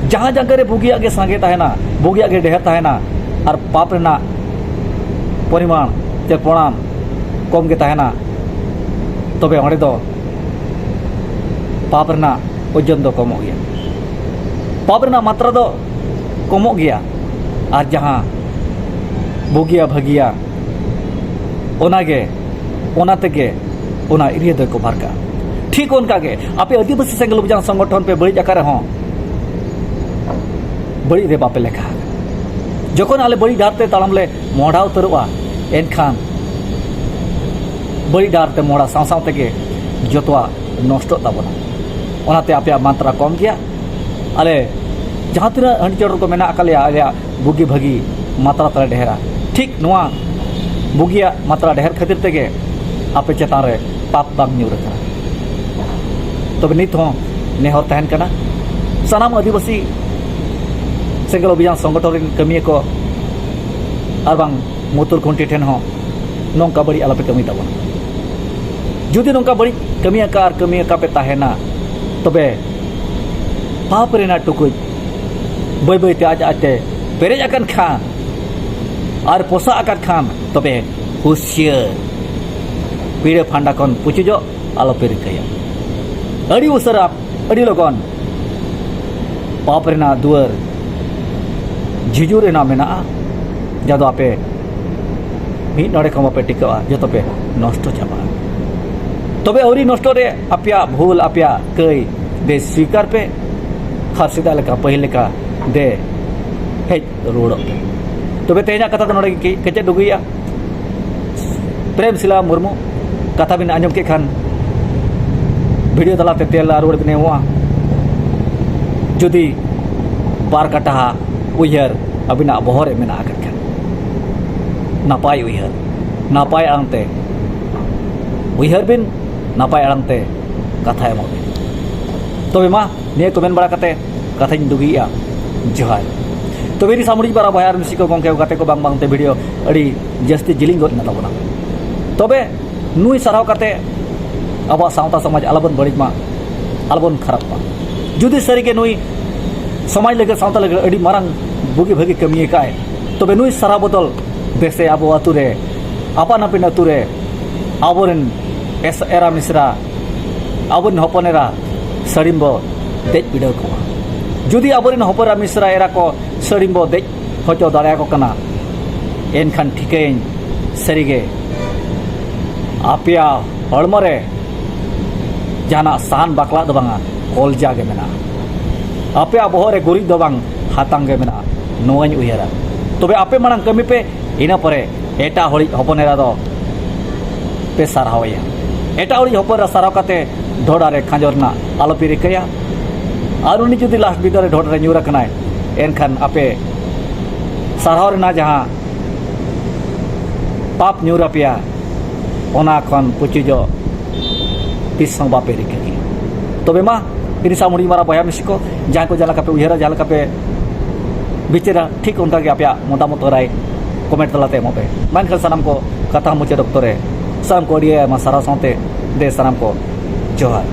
ᱡᱟᱦᱟᱸ ᱡᱟᱭᱜᱟ ᱨᱮ ᱵᱩᱜᱤᱭᱟᱜ ᱜᱮ ᱥᱟᱸᱜᱮ ᱛᱟᱦᱮᱱᱟ, ᱵᱩᱜᱤᱭᱟᱜ ᱜᱮ ᱰᱷᱮᱨ ᱛᱟᱦᱮᱱᱟ, ᱟᱨ ᱯᱟᱯ ᱨᱮᱱᱟᱜ ᱯᱚᱨᱤᱢᱟᱱ ᱥᱮ ᱯᱚᱲᱟᱱ ᱠᱚᱢ ᱜᱮ ᱛᱟᱦᱮᱱᱟ, ᱛᱚᱵᱮ ᱚᱸᱰᱮ ᱫᱚ ᱯᱟᱯ ᱨᱮᱱᱟᱜ ᱳᱡᱚᱱ ᱫᱚ ᱠᱚᱢᱚᱜ ᱜᱮᱭᱟ, ᱯᱟᱯ ᱨᱮᱱᱟᱜ ᱢᱟᱛᱨᱟ ᱫᱚ ᱠᱚᱢᱚᱜ ᱜᱮᱭᱟ᱾ ᱟᱨ ᱡᱟᱦᱟᱸ ᱵᱩᱜᱤᱭᱟ ᱵᱷᱟᱹᱜᱤᱭᱟ, ᱚᱱᱟᱜᱮ, ᱚᱱᱟ ᱛᱮᱜᱮ ᱚᱱᱟ ᱮᱨᱤᱭᱟ ᱫᱚᱭ ᱠᱚᱵᱷᱟᱨ ᱠᱟᱜᱼᱟ᱾ ᱴᱷᱤᱠ ᱚᱱᱠᱟᱜᱮ ᱟᱯᱮ ᱟᱹᱫᱤᱵᱟᱹᱥᱤ ᱥᱮᱸᱜᱮᱞ ᱚᱵᱷᱤᱡᱟᱱ ᱥᱚᱝᱜᱚᱴᱷᱚᱱ ᱯᱮ ᱵᱟᱹᱲᱤᱡ ᱟᱠᱟᱫ ᱨᱮᱦᱚᱸ, ᱵᱟᱹᱲᱤᱡ ᱨᱮ ᱵᱟᱯᱮ ᱞᱮᱠᱷᱟ ᱟᱠᱟᱱᱟ᱾ ᱡᱚᱠᱷᱚᱱ ᱟᱞᱮ ᱵᱟᱹᱲᱤᱡ ᱰᱟᱦᱟᱨ ᱛᱮ ᱛᱟᱲᱟᱢ ᱞᱮ ᱢᱚᱦᱰᱟᱣ ᱩᱛᱟᱹᱨᱚᱜᱼᱟ, ᱮᱱᱠᱷᱟᱱ ᱵᱟᱹᱲᱤᱡ ᱰᱟᱦᱟᱨ ᱛᱮ ᱢᱚᱦᱰᱟ ᱥᱟᱶ ᱥᱟᱶ ᱛᱮᱜᱮ ᱡᱚᱛᱚᱣᱟᱜ ᱱᱚᱥᱴᱚᱜ ᱛᱟᱵᱚᱱᱟ᱾ ᱚᱱᱟᱛᱮ ᱟᱯᱮᱭᱟᱜ ᱢᱟᱛᱨᱟ ᱠᱚᱢ ᱜᱮᱭᱟ᱾ ᱟᱞᱮ ᱡᱟᱦᱟᱸ ᱛᱤᱱᱟᱹᱜ ᱦᱟᱺᱰᱤ ᱪᱚᱰᱚᱨ ᱠᱚ ᱢᱮᱱᱟᱜ ᱟᱠᱟᱫ ᱞᱮᱭᱟ, ᱟᱞᱮᱭᱟᱜ ᱵᱩᱜᱤ ᱵᱷᱟᱹᱜᱤ ᱢᱟᱛᱨᱟ ᱛᱟᱞᱮ ᱰᱷᱮᱨᱟ᱾ ᱴᱷᱤᱠ ᱱᱚᱣᱟ ᱵᱩᱜᱤᱭᱟᱜ ᱢᱟᱛᱨᱟ ᱰᱷᱮᱨ ᱠᱷᱟᱹᱛᱤᱨ ᱛᱮᱜᱮ ᱟᱯᱮ ᱪᱮᱛᱟᱱ ᱨᱮ ᱯᱟᱯ ᱵᱟᱝ ᱧᱩᱨ ᱟᱠᱟᱱᱟ᱾ ᱛᱚᱵᱮ ᱱᱤᱛ ᱦᱚᱸ ᱱᱮᱦᱚᱨ ᱛᱟᱦᱮᱱ ᱠᱟᱱᱟ, ᱥᱟᱱᱟᱢ ᱟᱹᱫᱤᱵᱟᱹᱥᱤ ᱥᱮᱸᱜᱮᱞ ᱚᱵᱷᱤᱡᱟᱱ ᱥᱚᱝᱜᱚᱴᱷᱚᱱ ᱨᱮᱱ ᱠᱟᱹᱢᱤᱭᱟᱹ ᱠᱚ ᱟᱨ ᱵᱟᱝ ᱢᱩᱛᱩᱞ ᱠᱷᱩᱱᱴᱤ ᱴᱷᱮᱱ ᱦᱚᱸ ᱱᱚᱝᱠᱟ ᱵᱟᱹᱲᱤᱡ ᱟᱞᱚᱯᱮ ᱠᱟᱹᱢᱤ ᱛᱟᱵᱚᱱᱟ᱾ ᱡᱩᱫᱤ ᱱᱚᱝᱠᱟ ᱵᱟᱹᱲᱤᱡ ᱠᱟᱹᱢᱤ ᱟᱠᱟ ᱟᱨ ᱠᱟᱹᱢᱤ ᱟᱠᱟ ᱯᱮ ᱛᱟᱦᱮᱱᱟ, ᱛᱚᱵᱮ ᱯᱟᱯ ᱨᱮᱱᱟᱜ ᱴᱩᱠᱩᱡ ᱵᱟᱹᱭ ᱵᱟᱹᱭ ᱛᱮ ᱟᱡ ᱟᱡ ᱛᱮ ᱯᱮᱨᱮᱡ ᱟᱠᱟᱱ ᱠᱷᱟᱱ ᱟᱨ ᱯᱚᱥᱟᱜ ᱟᱠᱟᱱ ᱠᱷᱟᱱ, ᱛᱚᱵᱮ ᱦᱩᱥᱭᱟᱹᱨ, ᱯᱤᱲᱟᱹ ᱯᱷᱟᱱᱰᱟ ᱠᱷᱚᱱ ᱯᱩᱪᱩᱡᱚᱜ ᱟᱞᱚ ᱯᱮ ᱨᱤᱠᱟᱹᱭᱟ᱾ ᱟᱹᱰᱤ ᱩᱥᱟᱹᱨᱟ, ᱟᱹᱰᱤ ᱞᱚᱜᱚᱱ ᱯᱟᱯ ᱨᱮᱱᱟᱜ ᱫᱩᱣᱟᱹᱨ ᱡᱷᱤᱡᱩᱨ ᱨᱮᱱᱟᱜ ᱢᱮᱱᱟᱜᱼᱟ, ᱡᱟᱦᱟᱸ ᱫᱚ ᱟᱯᱮ ᱢᱤᱫ ᱱᱚᱲᱮ ᱠᱷᱚᱱ ᱵᱟᱯᱮ ᱴᱤᱠᱟᱹᱜᱼᱟ, ᱡᱚᱛᱚ ᱯᱮ ᱱᱚᱥᱴᱚ ᱪᱟᱵᱟᱜᱼᱟ᱾ ᱛᱚᱵᱮ ᱟᱹᱣᱨᱤ ᱱᱚᱥᱴᱚ ᱨᱮ ᱟᱯᱮᱭᱟᱜ ᱵᱷᱩᱞ, ᱟᱯᱮᱭᱟᱜ ᱠᱟᱹᱭ ᱫᱮ ᱥᱣᱤᱠᱟᱨ ᱯᱮ, ᱟᱨ ᱥᱮᱫᱟᱭ ᱞᱮᱠᱟ, ᱯᱟᱹᱦᱤᱞ ᱞᱮᱠᱟ ᱫᱮ ᱦᱮᱡ ᱨᱩᱣᱟᱹᱲᱚᱜ ᱯᱮ᱾ ᱛᱚᱵᱮ ᱛᱮᱦᱮᱧᱟᱜ ᱠᱟᱛᱷᱟ ᱫᱚ ᱱᱚᱰᱮ ᱜᱮ ᱠᱮᱪᱮᱫ ᱟᱹᱜᱩᱭᱮᱫᱼᱟ᱾ ᱯᱨᱮᱢ ᱥᱤᱞᱟ ᱢᱩᱨᱢᱩ, ᱠᱟᱛᱷᱟ ᱵᱤᱱ ᱟᱸᱡᱚᱢ ᱠᱮᱫ ᱠᱷᱟᱱ ᱵᱷᱤᱰᱤᱭᱳ ᱛᱟᱞᱟᱛᱮ ᱛᱮᱞᱟ ᱨᱩᱣᱟᱹᱲ ᱵᱤᱱ ᱮᱢᱚᱜᱼᱟ᱾ ᱡᱩᱫᱤ ᱵᱟᱨ ᱠᱟᱴᱟ ᱩᱭᱦᱟᱹᱨ ᱟᱹᱵᱤᱱᱟᱜ ᱵᱚᱦᱚᱜ ᱨᱮ ᱢᱮᱱᱟᱜ ᱟᱠᱟᱫ ᱠᱷᱟᱱ, ᱱᱟᱯᱟᱭ ᱩᱭᱦᱟᱹᱨ, ᱱᱟᱯᱟᱭ ᱟᱲᱟᱝ ᱛᱮ ᱩᱭᱦᱟᱹᱨ ᱵᱤᱱ, ᱱᱟᱯᱟᱭ ᱟᱲᱟᱝ ᱛᱮ ᱠᱟᱛᱷᱟ ᱮᱢᱚᱜ ᱵᱤᱱ᱾ ᱛᱚᱵᱮ ᱢᱟ, ᱱᱤᱭᱟᱹ ᱠᱚ ᱢᱮᱱ ᱵᱟᱲᱟ ᱠᱟᱛᱮ ᱠᱟᱛᱷᱟᱧ ᱫᱩᱜᱤᱭᱮᱜᱼᱟ᱾ ᱡᱚᱦᱟᱨ᱾ ᱛᱚᱵᱮ ᱤᱧ ᱥᱟᱢᱩᱲᱤ ᱵᱟᱨᱟ ᱵᱚᱭᱦᱟ ᱟᱨ ᱢᱤᱥᱤ ᱠᱚ, ᱜᱚᱢᱠᱮ ᱠᱚ, ᱜᱟᱛᱮ ᱠᱚ, ᱵᱟᱝ ᱵᱟᱝᱛᱮ ᱵᱷᱤᱰᱤᱭᱳ ᱟᱹᱰᱤ ᱡᱟᱹᱥᱛᱤ ᱡᱤᱞᱤᱧ ᱜᱚᱫ ᱮᱱᱟ ᱛᱟᱵᱚᱱᱟ᱾ ᱛᱚᱵᱮ ᱱᱩᱭ ᱥᱟᱨᱦᱟᱣ ᱠᱟᱛᱮ ᱟᱵᱚᱣᱟᱜ ᱥᱟᱶᱛᱟ ᱥᱚᱢᱟᱡᱽ ᱟᱞᱚᱵᱚᱱ ᱵᱟᱹᱲᱤᱡ ᱢᱟ, ᱟᱞᱚᱵᱚᱱ ᱠᱷᱟᱨᱟᱯ ᱢᱟ᱾ ᱡᱩᱫᱤ ᱥᱟᱹᱨᱤᱜᱮ ᱱᱩᱭ ᱥᱚᱢᱟᱡᱽ ᱞᱟᱹᱜᱤᱫ, ᱥᱟᱶᱛᱟ ᱞᱟᱹᱜᱤᱫ ᱟᱹᱰᱤ ᱢᱟᱨᱟᱝ ᱵᱩᱜᱤ ᱵᱷᱟᱹᱜᱤ ᱠᱟᱹᱢᱤ ᱟᱠᱟᱫᱼᱟᱭ, ᱛᱚᱵᱮ ᱱᱩᱭ ᱥᱟᱨᱦᱟᱣ ᱵᱚᱫᱚᱞ ᱵᱮᱥᱮ ᱟᱵᱚ ᱟᱹᱛᱩ ᱨᱮ, ᱟᱯᱟᱱ ᱟᱹᱯᱤᱱ ᱟᱹᱛᱩ ᱨᱮ ᱟᱵᱚᱨᱮᱱ ᱮᱥ-, ᱮᱨᱟ ᱢᱤᱥᱨᱟ, ᱟᱵᱚᱨᱮᱱ ᱦᱚᱯᱚᱱ ᱮᱨᱟ ᱥᱟᱹᱲᱤᱢ ᱵᱚ ᱫᱮᱡ ᱵᱤᱰᱟᱹᱣ ᱠᱚᱣᱟ᱾ ᱡᱩᱫᱤ ᱟᱵᱚᱨᱮᱱ ᱦᱚᱯᱚᱱ ᱮᱨᱟ ᱢᱤᱥᱨᱟ ᱮᱨᱟ ᱠᱚ ᱥᱟᱹᱲᱤᱢ ᱵᱚ ᱫᱮᱡ ᱦᱚᱪᱚ ᱫᱟᱲᱮᱭᱟᱠᱚ ᱠᱟᱱᱟ, ᱮᱱᱠᱷᱟᱱ ᱴᱷᱤᱠᱟᱹᱭᱟᱹᱧ ᱥᱟᱹᱨᱤᱜᱮ ᱟᱯᱮᱭᱟᱜ ᱦᱚᱲᱢᱚ ᱨᱮ ᱡᱟᱦᱟᱱᱟᱜ ᱥᱟᱦᱟᱱ ᱵᱟᱠᱞᱟᱜ ᱫᱚ ᱵᱟᱝᱟ, ᱠᱚᱞᱡᱟ ᱜᱮ ᱢᱮᱱᱟᱜᱼᱟ᱾ ᱟᱯᱮᱭᱟᱜ ᱵᱚᱦᱚᱜ ᱨᱮ ᱜᱩᱨᱤᱡ ᱫᱚ ᱵᱟᱝ, ᱦᱟᱛᱟᱝ ᱜᱮ ᱢᱮᱱᱟᱜᱼᱟ, ᱱᱚᱣᱟᱧ ᱩᱭᱦᱟᱹᱨᱟ᱾ ᱛᱚᱵᱮ ᱟᱯᱮ ᱢᱟᱲᱟᱝ ᱠᱟᱹᱢᱤ ᱯᱮ, ᱤᱱᱟᱹ ᱯᱚᱨᱮ ᱮᱴᱟᱜ ᱦᱚᱲᱤᱡ ᱦᱚᱯᱚᱱ ᱮᱨᱟ ᱫᱚ ᱯᱮ ᱥᱟᱨᱦᱟᱣᱮᱭᱟ᱾ ᱮᱴᱟᱜ ᱦᱚᱲᱤᱡ ᱦᱚᱯᱚᱱ ᱮᱨᱟ ᱥᱟᱨᱦᱟᱣ ᱠᱟᱛᱮ ᱰᱷᱚᱰᱟ ᱨᱮ ᱠᱷᱟᱸᱡᱚ ᱨᱮᱱᱟᱜ ᱟᱞᱚᱯᱮ ᱨᱤᱠᱟᱹᱭᱟ᱾ ᱟᱨ ᱩᱱᱤ ᱡᱩᱫᱤ ᱞᱟᱥᱴ ᱵᱤᱫᱟᱹ ᱨᱮ ᱰᱷᱚᱰᱟ ᱨᱮ ᱧᱩᱨ ᱟᱠᱟᱱᱟᱭ, ᱮᱱᱠᱷᱟᱱ ᱟᱯᱮ ᱥᱟᱨᱦᱟᱣ ᱨᱮᱱᱟᱜ ᱡᱟᱦᱟᱸ ᱯᱟᱯ ᱧᱩᱨ ᱟᱯᱮᱭᱟ, ᱚᱱᱟ ᱠᱷᱚᱱ ᱯᱩᱪᱩᱡᱚᱜ ᱛᱤᱥ ᱦᱚᱸ ᱵᱟᱯᱮ ᱨᱤᱠᱟᱹ ᱠᱮᱭᱟ᱾ ᱛᱚᱵᱮ ᱢᱟ, ᱤᱧ ᱥᱟᱶ ᱦᱩᱰᱤᱧ ᱢᱟᱨᱟᱝ ᱵᱚᱭᱦᱟ ᱢᱤᱥᱤ ᱠᱚ, ᱡᱟᱦᱟᱸᱭ ᱠᱚ ᱡᱟᱦᱟᱸ ᱞᱮᱠᱟ ᱯᱮ ᱩᱭᱦᱟᱹᱨᱟ, ᱡᱟᱦᱟᱸ ᱞᱮᱠᱟ ᱯᱮ ᱵᱤᱪᱟᱹᱨᱟ, ᱴᱷᱤᱠ ᱚᱱᱠᱟ ᱜᱮ ᱟᱯᱮᱭᱟᱜ ᱢᱚᱛᱟᱢᱚᱛ ᱨᱟᱭ ᱠᱚᱢᱮᱱᱴ ᱛᱟᱞᱟᱛᱮ ᱮᱢᱚᱜ ᱯᱮ᱾ ᱢᱟ ᱮᱱᱠᱷᱟᱱ ᱥᱟᱱᱟᱢ ᱠᱚ ᱠᱟᱛᱷᱟ ᱢᱩᱪᱟᱹᱫ ᱚᱠᱛᱚ ᱨᱮ ᱥᱟᱱᱟᱢ ᱠᱚ ᱟᱹᱰᱤ ᱟᱭᱢᱟ ᱥᱟᱨᱦᱟᱣ ᱥᱟᱶᱛᱮ ᱫᱮ ᱥᱟᱱᱟᱢ ᱠᱚ ᱡᱚᱦᱟᱨ᱾